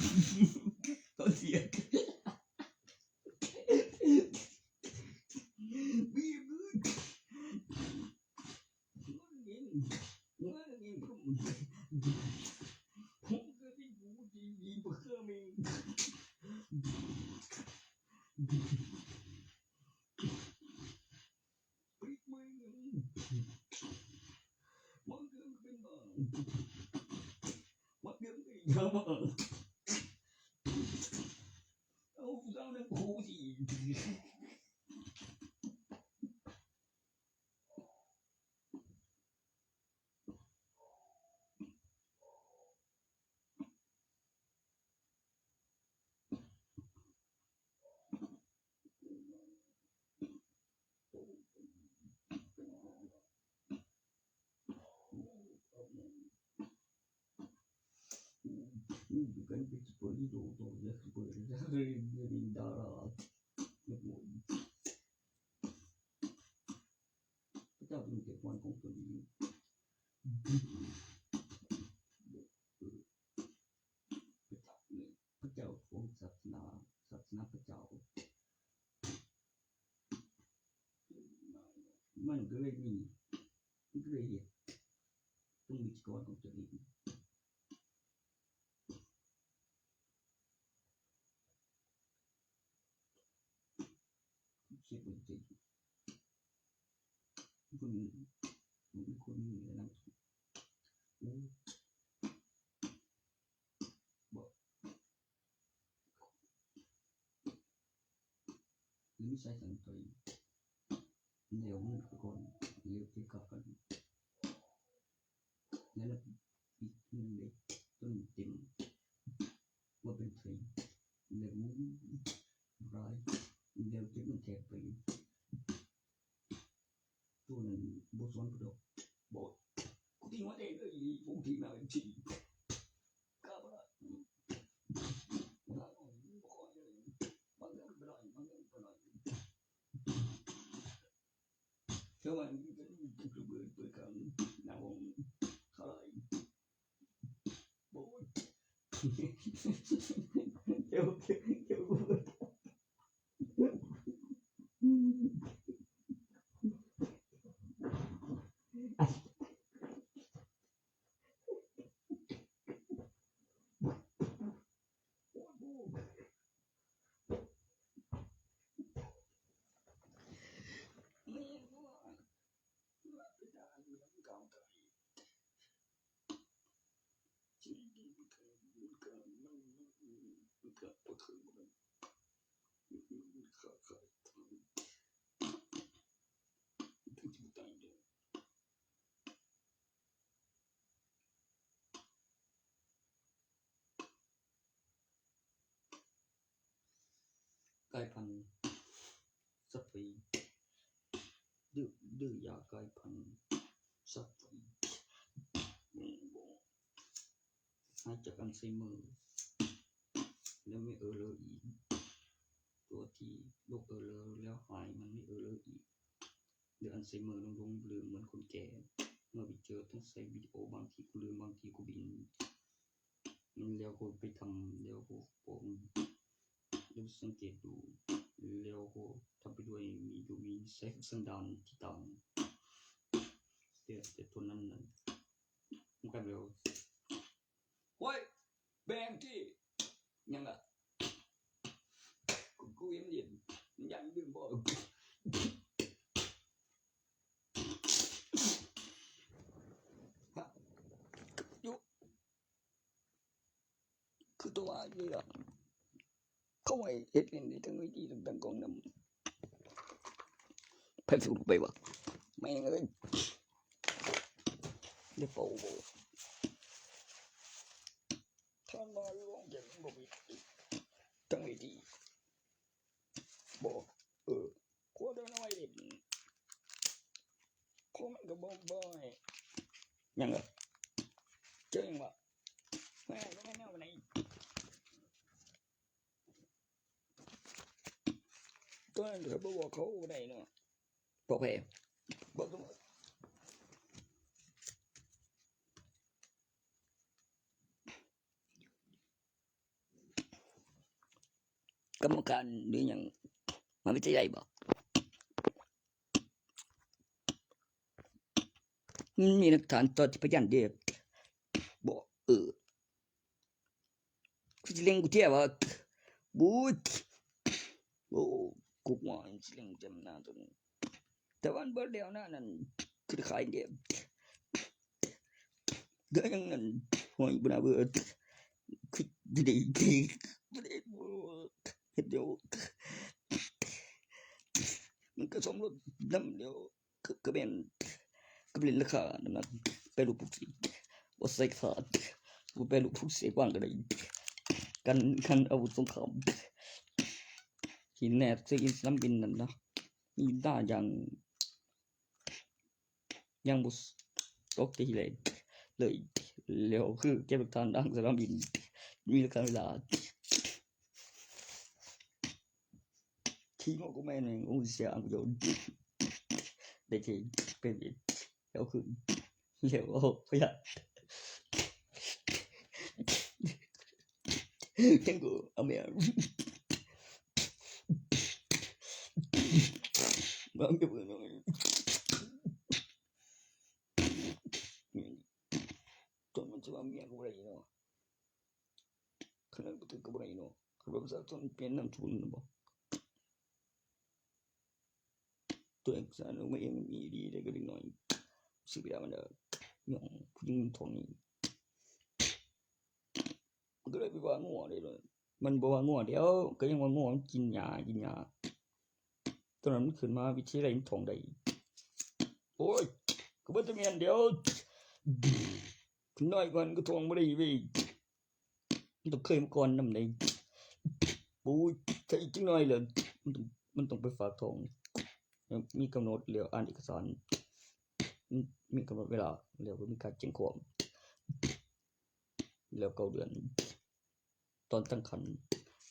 Kutay. Bukan pizza burrito, ya, darat. Pagkabing kay Juan kong tuloy. Pagkabing, pagkabing, satna, satna, pagkabing. Man, gawin ni. เลยเฮ็ด ต้องมีกรของตัวเอง เขียนบนเตียง คน คนมีอะไรนะ โอ้ บอก หรือไม่ใช่สังเกต เดี๋ยวมันก่อน เดี๋ยวจะกลับกัน แล้วอีกหนึ่งเด็กต้นเต็ม ว่าเป็นใคร เดี๋ยวมันร้าย เดี๋ยวจะมันแทกไป ตัวนั้นบ่สนกูดอก บอก กูทิ้งไว้ได้เลย พวกที่มาเป็นทีม กล้าบ่ล่ะ กล้าบ่ล่ะ บ่ขอเลย บางเรื่องบ่ได้ บางเรื่องบ่ได้ เท่านั้นก็ระเบิดเปิดขัง หน้าห้อง เขาเลย บอกว่า เดี๋ยว เดี๋ยว กลายพันธุ์สัตว์ปี ดื้อ ดื้อยากลายพันธุ์สัตว์ปี หายจากอัลไซเมอร์ แล้วไม่เออเลออีก ตัวที่โรคเออเลอแล้วหาย มันไม่เออเลออีก หรืออัลไซเมอร์ลงๆ ลืมเหมือนคนแก่ เมื่อไปเจอต้องใช้วิดีโอ บางทีกูลืม บางทีกูบิน แล้วก็ไปทำ แล้วก็ผมดูสังเกตดู แล้วก็ทำไปด้วย มีดูมีใช้สันดานที่ต่าง แต่ แต่ตัวนั้นน่ะ มันกลายเป็นว่า โอ้ย แบงกี้ ยังล่ะ กู กูยังเรียน ยังลืมบ่ อยู่ คือตัวว่าอยู่ล่ะ เขาให้เฮ็ดเล่นได้ทั้งเวทีทั้งกองนำ ไผสิรู้ไปวะ แม่งเอ้ย เดี๋ยวเป่าบ่ ถ้ามาอยู่วงเจ็ดมันบ่มีทั้งเวที บ่ เออ โคตรน้อยเด็ด โคตรมันก็บ่ บ่ให้ หยังล่ะ เจ้าหยังวะ แม่งก็ไม่แน่วไหน ตัวนั้นเขาบ่บอกเขาบ่ได้เนาะ บอกไผ บอกตำรวจ กรรมการหรือหยัง มหาวิทยาลัยบอก มันมีหลักฐานต่อที่พยานเด้ บอก เออ คือสิเล่งกูเที่ยวว่า บู๊ด โอ้ กูว่าสิเล่งจำหน้าตัวนี้ แต่ว่ามันเบิดแล้วนะ นั่น คือขายเด้ ก็ยังนั่น ห้อยบ่น่าเบิด คือดีดี บ่ได้เฮ็ดเดี๋ยว มันก็สมรสนำเดี๋ยว ก็ ก็แม่น ก็เป็นราคาน้ำหนัก แปรรูปปลูกเสก บ่ใส่ขาด บ่แปรรูปปลูกเสกวางก็ได้ กัน กันอาวุธสงคราม หินแหนบ ใส่หินสนามบินนั่นนะ มีหน้าอย่าง ยังบ่ตกใจเลย เลย แล้วคือเก็บหลักฐานทางสนามบิน มีหลักฐานเวลา ขี้งกก็แม่น โอ้ย เสียประโยชน์ ได้ที่เป็น แล้วคือ แล้วเอาพยาน จังกูเอาแม่ บางทีมัน เมียก็บ่ได้เนาะ คันนั้นบ่ถือก็บ่ได้เนาะ คันว่าประชาชนเปลี่ยนนามสกุลน่ะบ่ ตัวเอกสารลงมาเองมีดีได้ก็เด็กน้อย ซื้อไปแล้วมันเด้อ หย่องผู้หญิงท้องนี่ มันก็เลยไปว่างัวได้เลย มันบ่ว่างัวเดียว ก็ยังว่างัวมันกินหญ้า กินหญ้า ตอนนั้นมันขึ้นมาวิทยาลัยมันท้องได้ โอ้ย ก็บ่จะแม่นเดียว น้อยกว่านั้นก็ท้องบ่ได้เว้ย มันต้องเคยมาก่อนนำได้ โอ้ย ถ้าอีกจักหน่อยแล้ว มันต้อง มันต้องไปฝากท้อง มีกำหนดแล้ว อ่านเอกสาร มันมีกำหนดเวลา แล้วก็มีการแจ้งความ แล้วเก้าเดือน ตอนตั้งครรภ์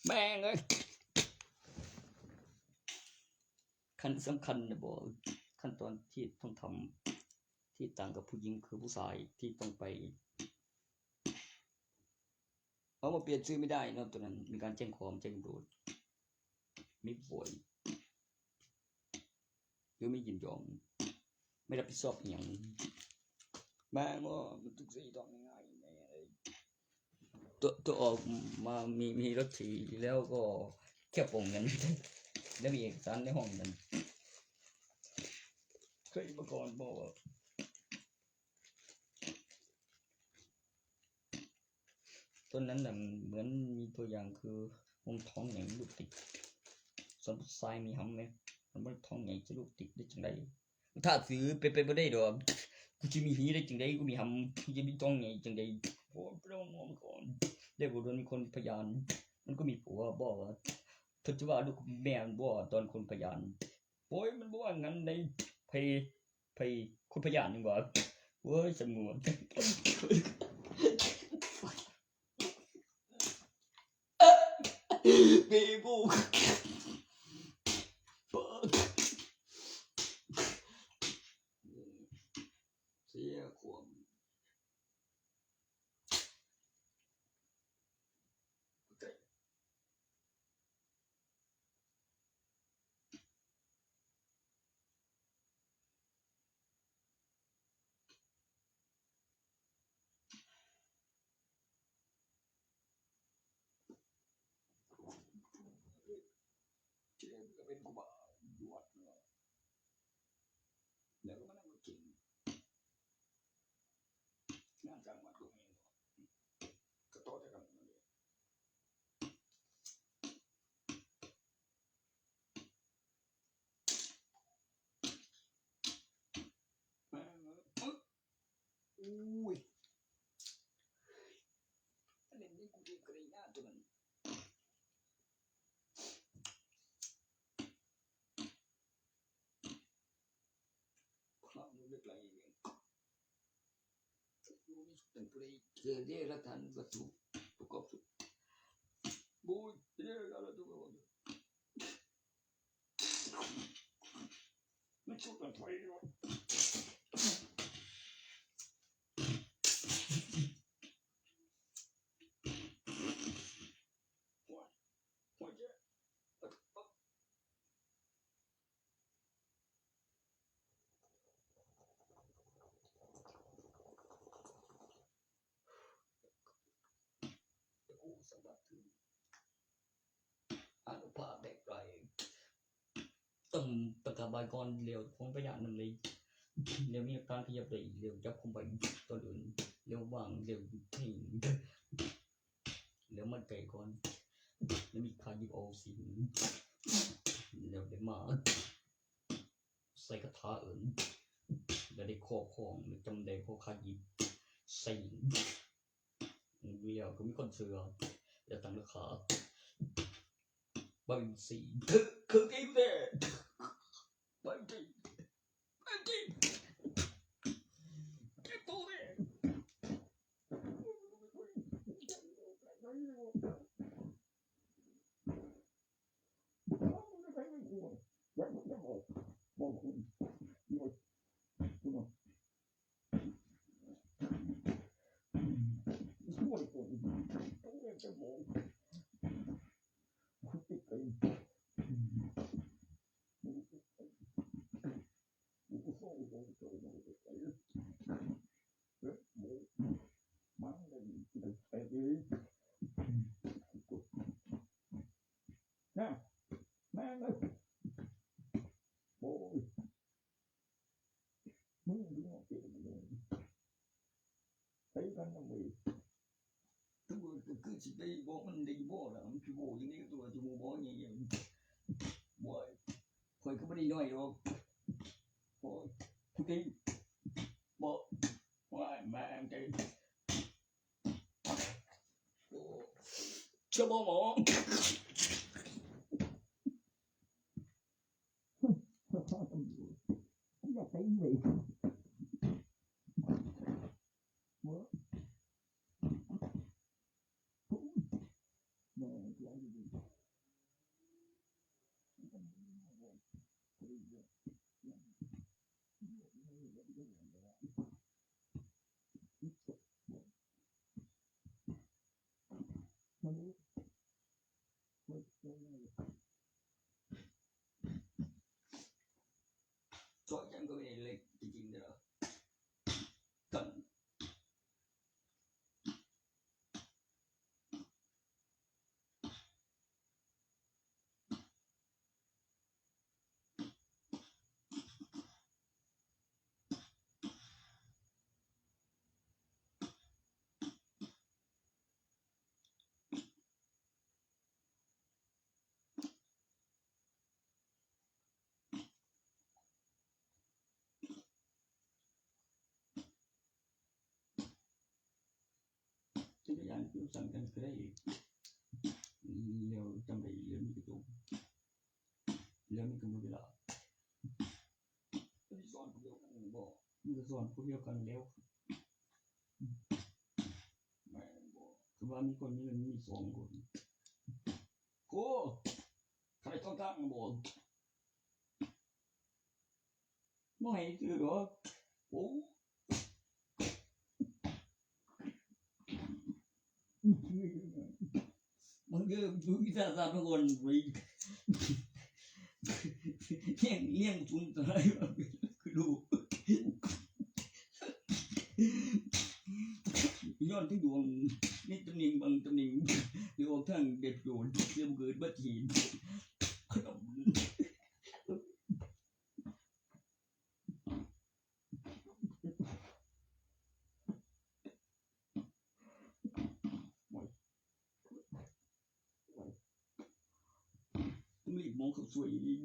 แม่งเอ้ย ขั้นสำคัญนะบ่ ขั้นตอนที่ต้องทำ ที่ต่างกับผู้หญิงคือผู้ชายที่ต้องไป เอามาเปลี่ยนชื่อไม่ได้เนาะ ตอนนั้นมีการแจ้งความแจ้งตำรวจ ไม่ป่วย หรือไม่ยินยอม ไม่รับผิดชอบอหย่าง แม่งว่ามันทุกสิ่งต้องง่ายๆ แม่งเอ้ย ตัว ตัวออกมามี มีรถขี่แล้วก็แค่ปลงเงิน แล้วมีเอกสารในห้องนั้น เคยมาก่อนบ่ ต้นนั้นน่ะเหมือนมีตัวอย่างคือ มันท้องใหญ่ลูกติด ส่วนผู้ชายมีหำไหม มันบ่ท้องใหญ่จะลูกติดได้จังใด ถ้าซื้อเป็นไปบ่ได้ดอก กูจะมีหีได้จังใด กูมีหำ กูจะมีท้องใหญ่จังใด โอ้ย ไปลองมองก่อน ได้บ่โดนมีคนพยาน มันก็มีผัวบอกว่า เธอจะว่าลูกแม่มันบ่ตอนคนพยาน โอ้ย มันบ่ว่างั้นใน ไผ ไผ คนพยานยังว่า โอ้ย สงวน เบบู เสียความ เจ๊มันก็เป็นครูบาอยู่วัดเนาะ แล้วก็มานั่งกิน งานกลางวันก็มีเนาะ ก็ต่อแต่กันนั่นเอง มา มา ปึ๊บ อุ้ย อันนี้นี่กูเรียกกระยาตัวนั้น ความรู้เล็กไรเอง รู้ไม่สุดแต่งเพลงเจอเดรัจฉานวัตถุประกอบสุด บุยเดรัจฉานวัตถุประกอบสุด มันสุดแต่งเพลงวะ หัว หัวเจ๊ อนุภาพแบกไกล ต้องประกาศบายก่อนเร็วของพยานนั่นเลย เร็วมีอาการขยับได้อีกเร็วจับคุมไปตอนอื่นเร็ววางเร็วทิ้งเร็วมันไกลก่อน แล้วมีคายิบเอาสินแล้วได้มา ใส่คาถาเอิญแล้วได้ครอบครองแล้วจำได้ข้อคายิบใส่ เดียวก็มีคนเชื่อแล้วตั้งราคาบางสีคือคือกินเด้บางทีบางทีเก็บตัวเด้ Hãy subscribe cho kênh Ghiền Mì Gõ để không bỏ lỡ những video hấp dẫn. ตัวก็คือสิได้บอกมันได้บอกล่ะ มันสิบอกจั่งใด๋ ตัวสิบ่บอกหยัง บ่ ข่อยก็บ่ได้น้อยดอก โอ้ย ผู้ใด๋ บ่ ว่ามาจั่งใด๋ โอ้ เชื่อบ่หมอ อยากไปอีกเลย โจ๊ะจังก็ไม่ได้เล็กจริงๆเด้อ จักรยานเปรียบสันกันก็ได้อีก แล้วจั่งใด๋ แล้วมีกระจก แล้วมีกำหนดเวลา ไปสอนผู้เดียวกันบ่ มันก็สอนผู้เดียวกันแล้ว แม่นบ่ คือว่ามีคนมีเงินมีสองคน โอ้ ใครต้องตั้งบ่ บ่ให้ซื้อดอก โอ้ มันก็ดูวิชาสามคนไป เลี้ยง เลี้ยงทุนเท่าไหร่วะ คือดู ย้อนที่ดวง นี่ตำแหน่งบางตำแหน่ง เดี๋ยวออกทางเด็ดโดน เดี๋ยวเกิดอุบัติเหตุ ขนม ต้องรีบมองเขาสวยอีก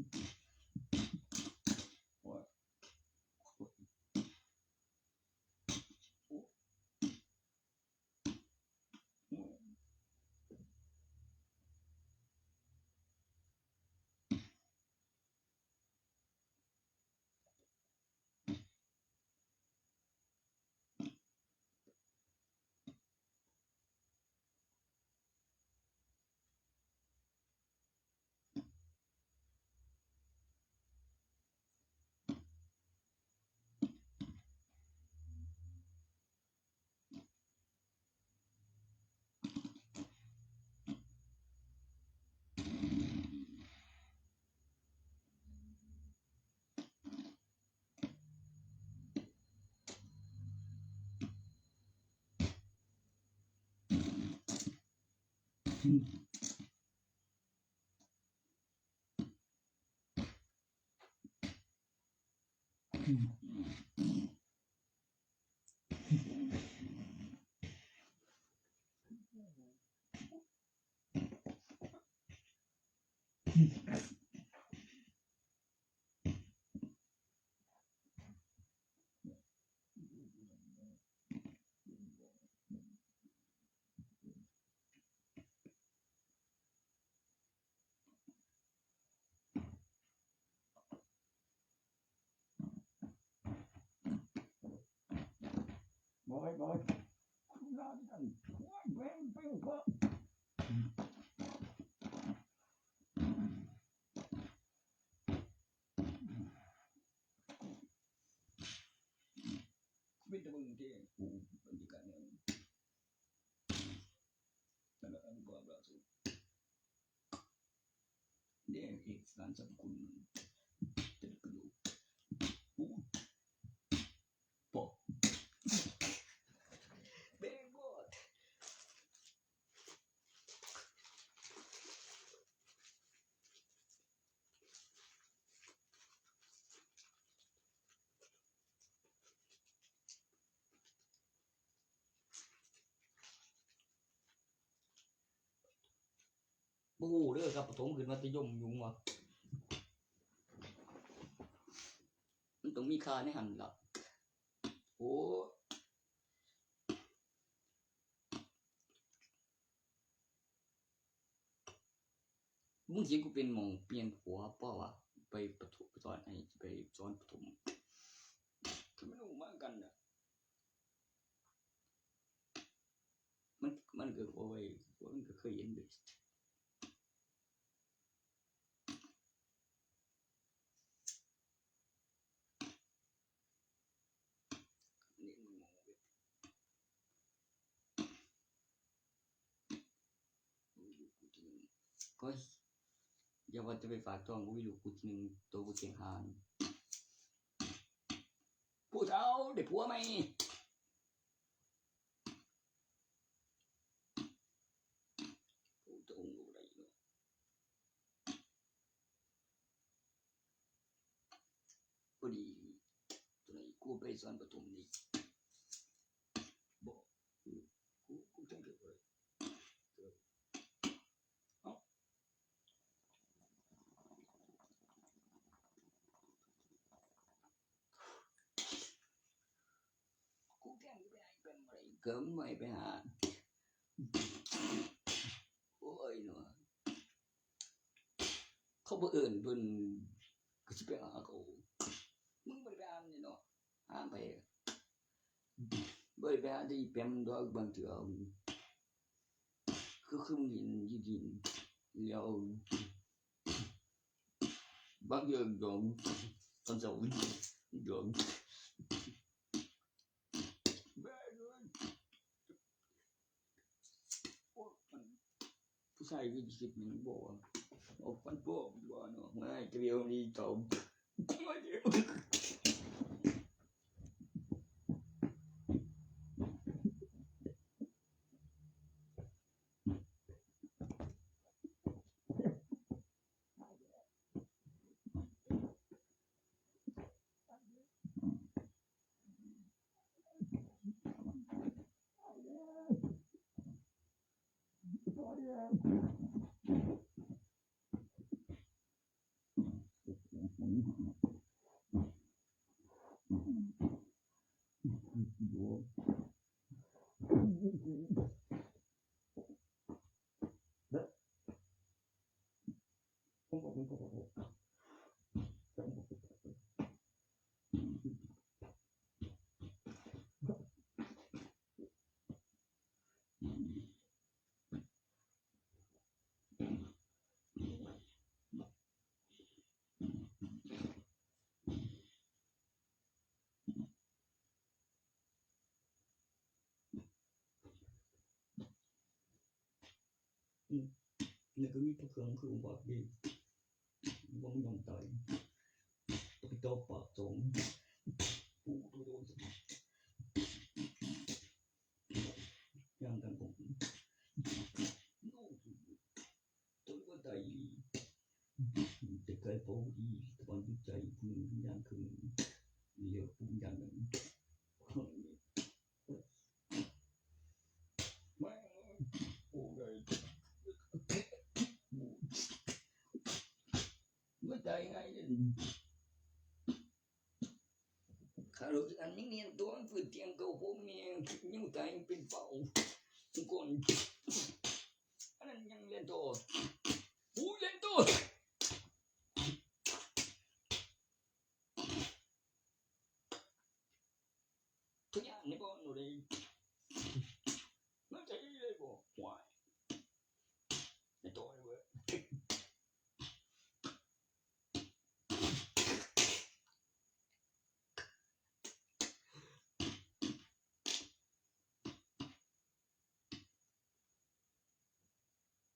บอย บอย คุณนอนกัน โอ้ย แม่งเป็นเพราะ เป็นตะเบิงเด้ โอ้ บรรยากาศเนี่ย แต่ละอันก็แบบสุด เนี่ย เอกสารสรรพคุณมัน แต่ละกระดูก โอ้ ปอ แม่งบอด โ บ่ฮู้เด้อครับ ประถมขึ้นมัธยม หยังวะ มันต้องมีค่าในหั่นล่ะ โอ้ มึงสิกูเป็นหม่องเปลี่ยนผัวเปล่าวะ ไปประถม สอนให้ ไปสอนประถม คือมันรู้มากันน่ะ มัน มันก็ โอ้ย มันก็เคยเห็นเด้ นี่มึงมองเว้ย โอ้ย อย่าว่าจะไปฝากท้อง กูมีลูกกูทีหนึ่ง ตัวกูเสียงหาน ผู้เฒ่าได้ผัวใหม่ ผู้เฒ่าได้เนาะ พอดี ตัวไหนกูไปสอนประถมนี่ บอก กู กูจังเกิดอะไร เอ้า กูแกล้งไปหาอีแปมอะไร เกิมไม่ไปหา โอ้ยเนาะ เขาบ่เอิ้นเพิ่น ก็สิไปหาเขา มึงบ่ได้ไปหามันนี่เนาะ หาไป บ่ได้ไปหาแต่อีแปมดอก บางเทื่อ คือ คือมึงเห็นอยู่ดี แล้ว บางเทื่อดอก ตอนเช้า ดอก แม่เอ้ย โอ้ย มัน ผู้ชายก็คิดมันบอกว่า เอาฟันปลอมดีกว่าเนาะ ไม่ เดี๋ยวนี้เขา อืม นี่ก็มีพระเครื่องคือวัดดี บ่ยอมตาย ต้องไปต่อปากสอง ปู่ตัวโดน ย่างกันผม ตัวก็ตาย แต่ไกลพอดี ตะวันใจคุณย่างคืน เดี๋ยวผมย่างกัน ไม่ โอ้ย ไม่ใจไง ข้ารู้สึกอันนี้เนียนตัวมันฝืดเตียงเก่าผมเนี่ย ยังตายเป็นเป่าก่อน อันนั้นยังเรียนต่อ อู้เรียนต่อ ทุกอย่างในบ้านหนูเลย มันจะได้เลยบ่ หวาย ในตัวเลยเว้ย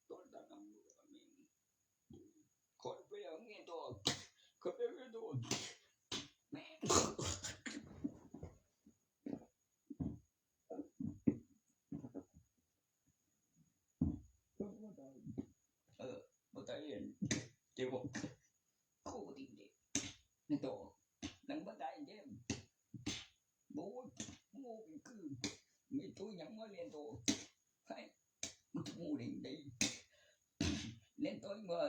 ต้นตะนำ ขอไปเอาเงี้ยตัว ขอไปเอาเงี้ยตัว แม่ง เออ บ่ตายเอง เดี๋ยวบอก โคตรดีเด็ด ในตัว หนังบ่ตายเด้ โอ้ย โง่เป็นคือ มีตัวหยังมาเรียนตัว ให้ มันจะโง่ได้ไง เล่นโต้อีกว่า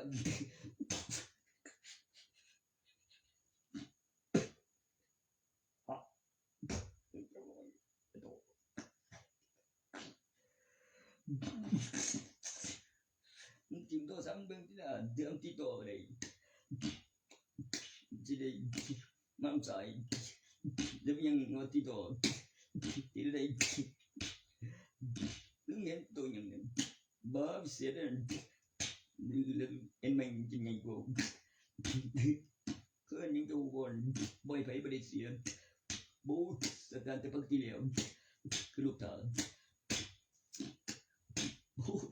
มันจิ้มโทรศัพท์มันเบิ่งที่ละเดือนที่ต่อเลย สิได้มั่นใจ แล้วยังว่าที่ต่อ ที่ได้ มึงเห็นตัวอย่างเนี่ย บ่เสียเด้อ แล้วเห็นไหม มันกินไงกู เพื่อนยังตัวก่อน บ่อยไผบ่ได้เสีย บู๊ด สถานแต่พักที่แล้ว คือลูกตา บู๊ด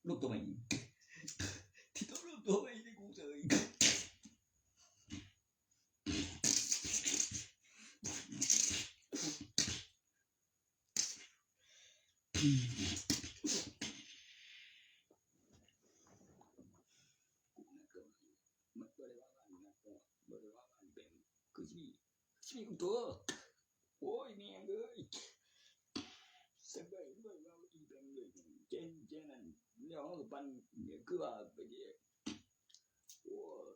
ลูกตัวใหม่ ที่ต้องลูกตัวใหม่ที่กูเจออีก มันบ่ได้ว่าบ้านนะ บ่ได้ว่าบ้านเป็น คือสิ สิมีตัว โอ้ย แม่งเอ้ย สบายด้วยว่าอีแบงเลย เจน เจนนั่น แล้วเขาก็ปั่น เนี่ย คือว่าไปเดียว โอ้ย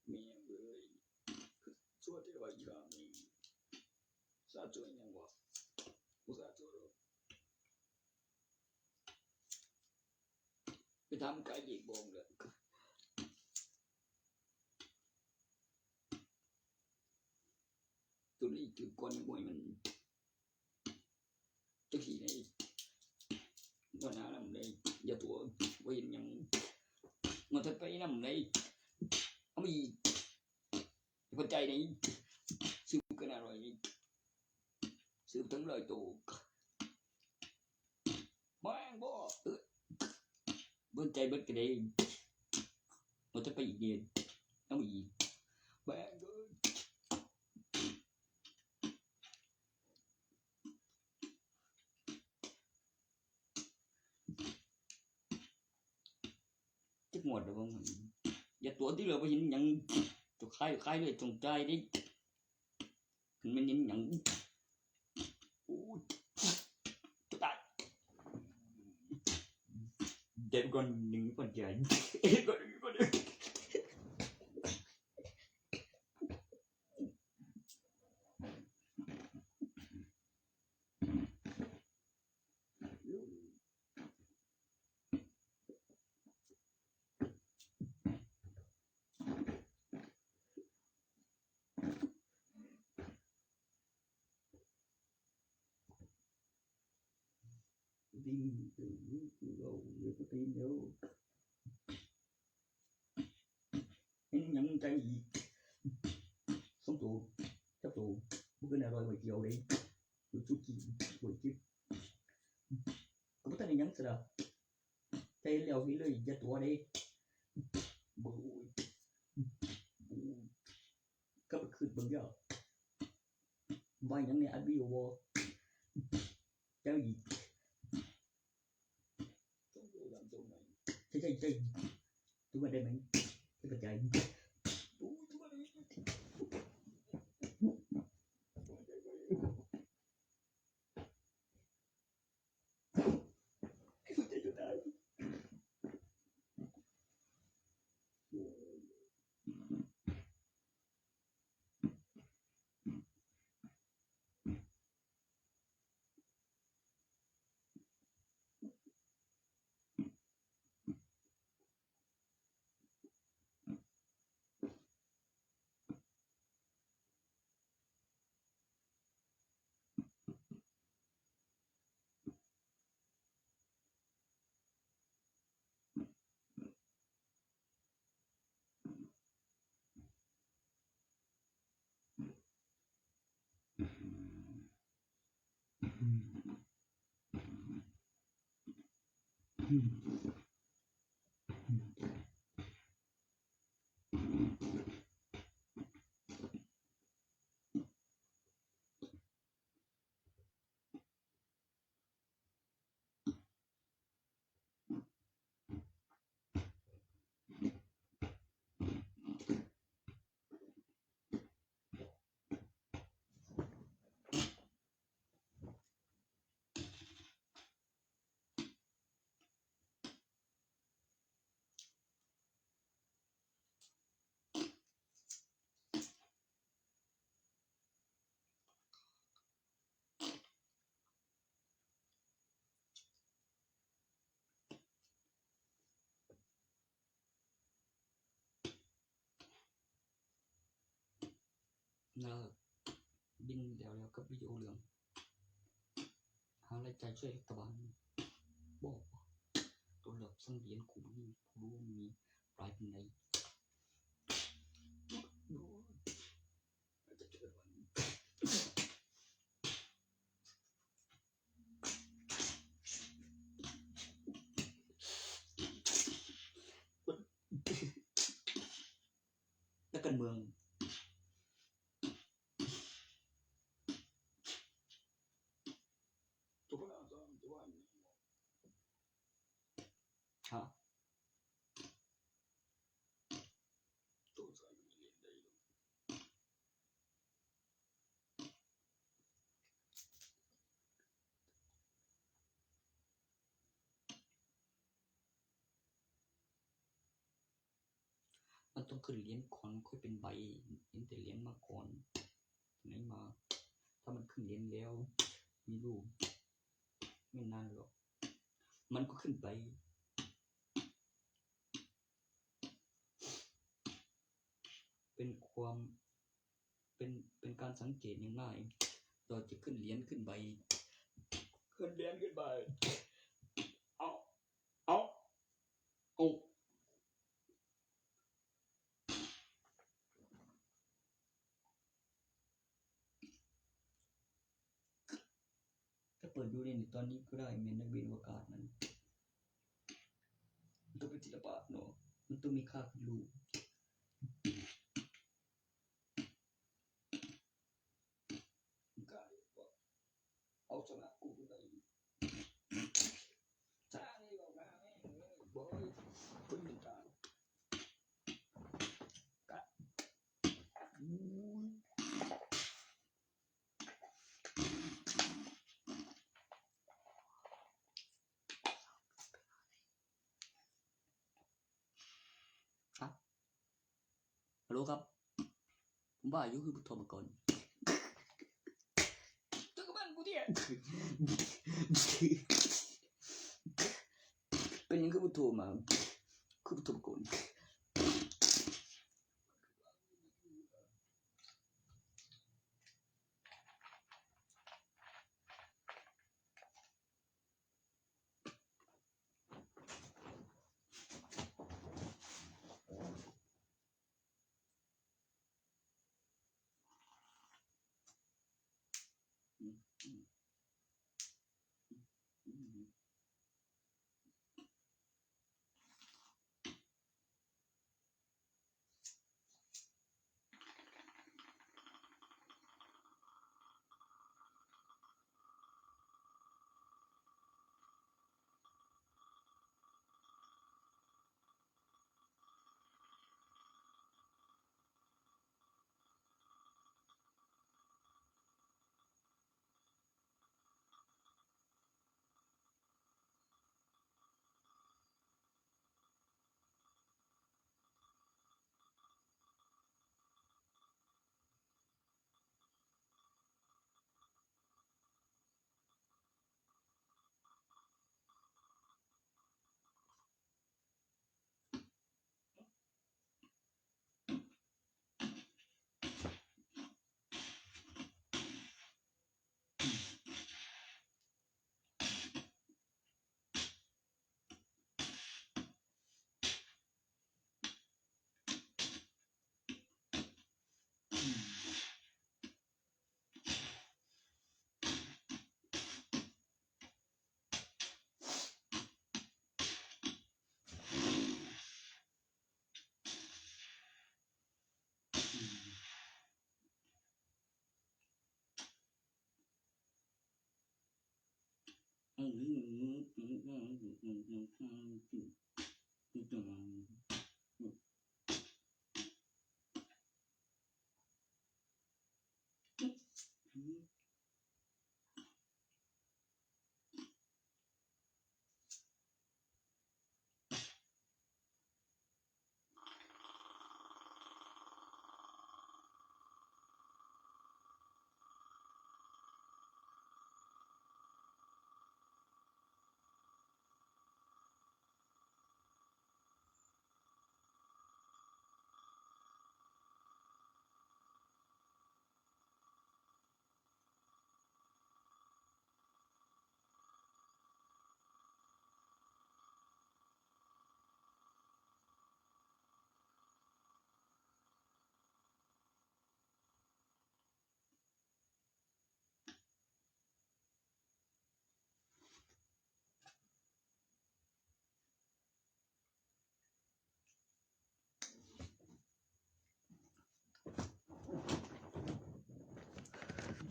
แม่งเอ้ย ชั่วเทวาอีหานี่ สาธุยังวะ บ่สาธุหรอก ไปทำไกลอีกบ่งเลย ตัวนี้คือก้อนมวยมัน จักสิได้ บ่หน้านำเลย อย่าตัว บ่เห็นหยัง งวดถัดไปนำเลย เอามาอีก อย่าพอใจนี่ ซื้อกันอร่อยนี่ ซื้อทั้งร้อยตัว แม่งบ่ เออ บ่ใจเบิดก็ได้ งวดถัดไปอีกเนี่ย เอามาอีก แม่งเอ้ย จักงวดแล้วบ่ อย่าตัวที่เหลือบ่เห็นหยัง ตัวขาย ขายเลย จงใจายเด้ มันเห็นหยัง โอ้ย ตาย เดี๋ยวก่อน หนึ่งก่อน ใหญ่ ก่อน ก่อน ดิ้นตื่น คือเราเดี๋ยวก็ตีนเดี๋ยว เห็นหยังใจอีก สองตัว จับตัว บ่เกินอร่อยไว้เดียวเลย อยู่จุดกิน ไว้กิน ก็บ่ทันได้หยังซะดอก ใจแล้วนี่เลย อย่าตัวเด้ บ่ ก็ไปคืนเบิ่งเด้อ ว่าหยังเนี่ย อัดวิดีโอบ่ เจ้าอีก ใช่ ใช่ ใช่ ทุกวันได้ไหม ไม่เข้าใจ เออ บินแล้ว แล้วกับวิดีโอเรื่องหารายจ่ายช่วยรัฐบาล บอกว่าตัวเลือกสังเวียนกูนี่รู้มีปลายเป็นไง นักการเมือง ฮะ มันต้องขึ้นเหรียญก่อนค่อยเป็นใบ เห็นแต่เหรียญมาก่อน ไหนมา ถ้ามันขึ้นเหรียญแล้ว ไม่รู้ ไม่นานหรอก มันก็ขึ้นใบ เป็นความ เป็น เป็นการสังเกตง่ายๆ เราจะขึ้นเหรียญขึ้นใบ ขึ้นเหรียญขึ้นใบ เอา เอา เอา ถ้าเปิดดูในตอนนี้ก็ได้ แม่นนักบินอวกาศนั้น มันต้องเป็นศิลปะเนาะ มันต้องมีค่าเป็นรูป กายว่าเอาชนะกูได้ สร้างนี่บอกว่าแม่งเลยบอย คนหนึ่งตาย กะ อุ้ย ครับ ฮัลโหลครับ ผมว่าอยู่คือพุทโธมาก่อน จักรพันธ์กูเตี้ย เป็นหยังคือพุทโธมา คือพุทโธมาก่อน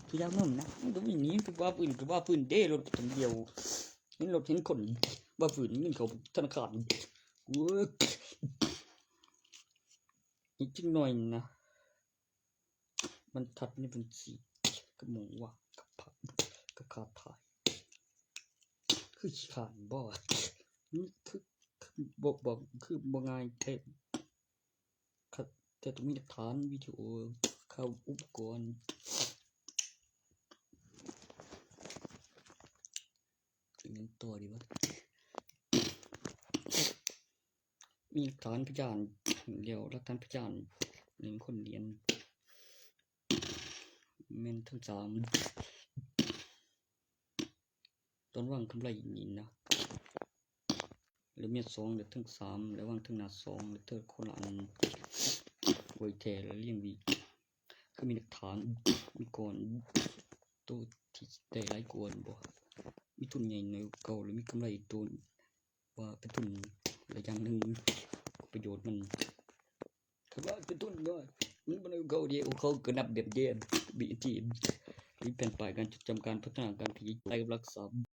คือยามนั้นนะ มันก็วิ่งหนี มันก็ว่าปืน ก็ว่าปืนเด้ รถคันเดียว เห็นรถเห็นคน ว่าปืน เงินเข้าธนาคาร เว้ย อีกจักหน่อยนะ มันทัดในบัญชี ก็มองว่า กับผัก กับขาดถ่าย คือขี้ขลาดบ่ มันคือ คือบ่ บ่ คือบ่ง่ายแท้ ครับ แต่ต้องมีหลักฐาน วิดีโอ ข่าว อุปกรณ์ อิหยังต่อดีวะ มีหลักฐานพยาน แล้วหลักฐานพยาน หนึ่งคนเรียน แม่นทั้งสาม ตอนวางกำไรนี่นะ แล้วมีสอง แล้วทั้งสาม แล้ววางทั้งหน้าสอง แล้วเธอคนละอัน ไว้แท้แล้วเรียงอีก คือมีหลักฐาน มีก่อน ตัวที่ได้หลายกว่าบ่ มีทุนใหญ่หน่อยเก่า แล้วมีกำไรตัว ว่าเป็นทุนระยะหนึ่ง ประโยชน์มัน คือว่าเป็นทุนน้อย มันบ่ได้เก่าเดียว เขาก็นับแบบเดียว บีที มีแผนป้ายการจดจำการพัฒนาการขยายตัวรักษา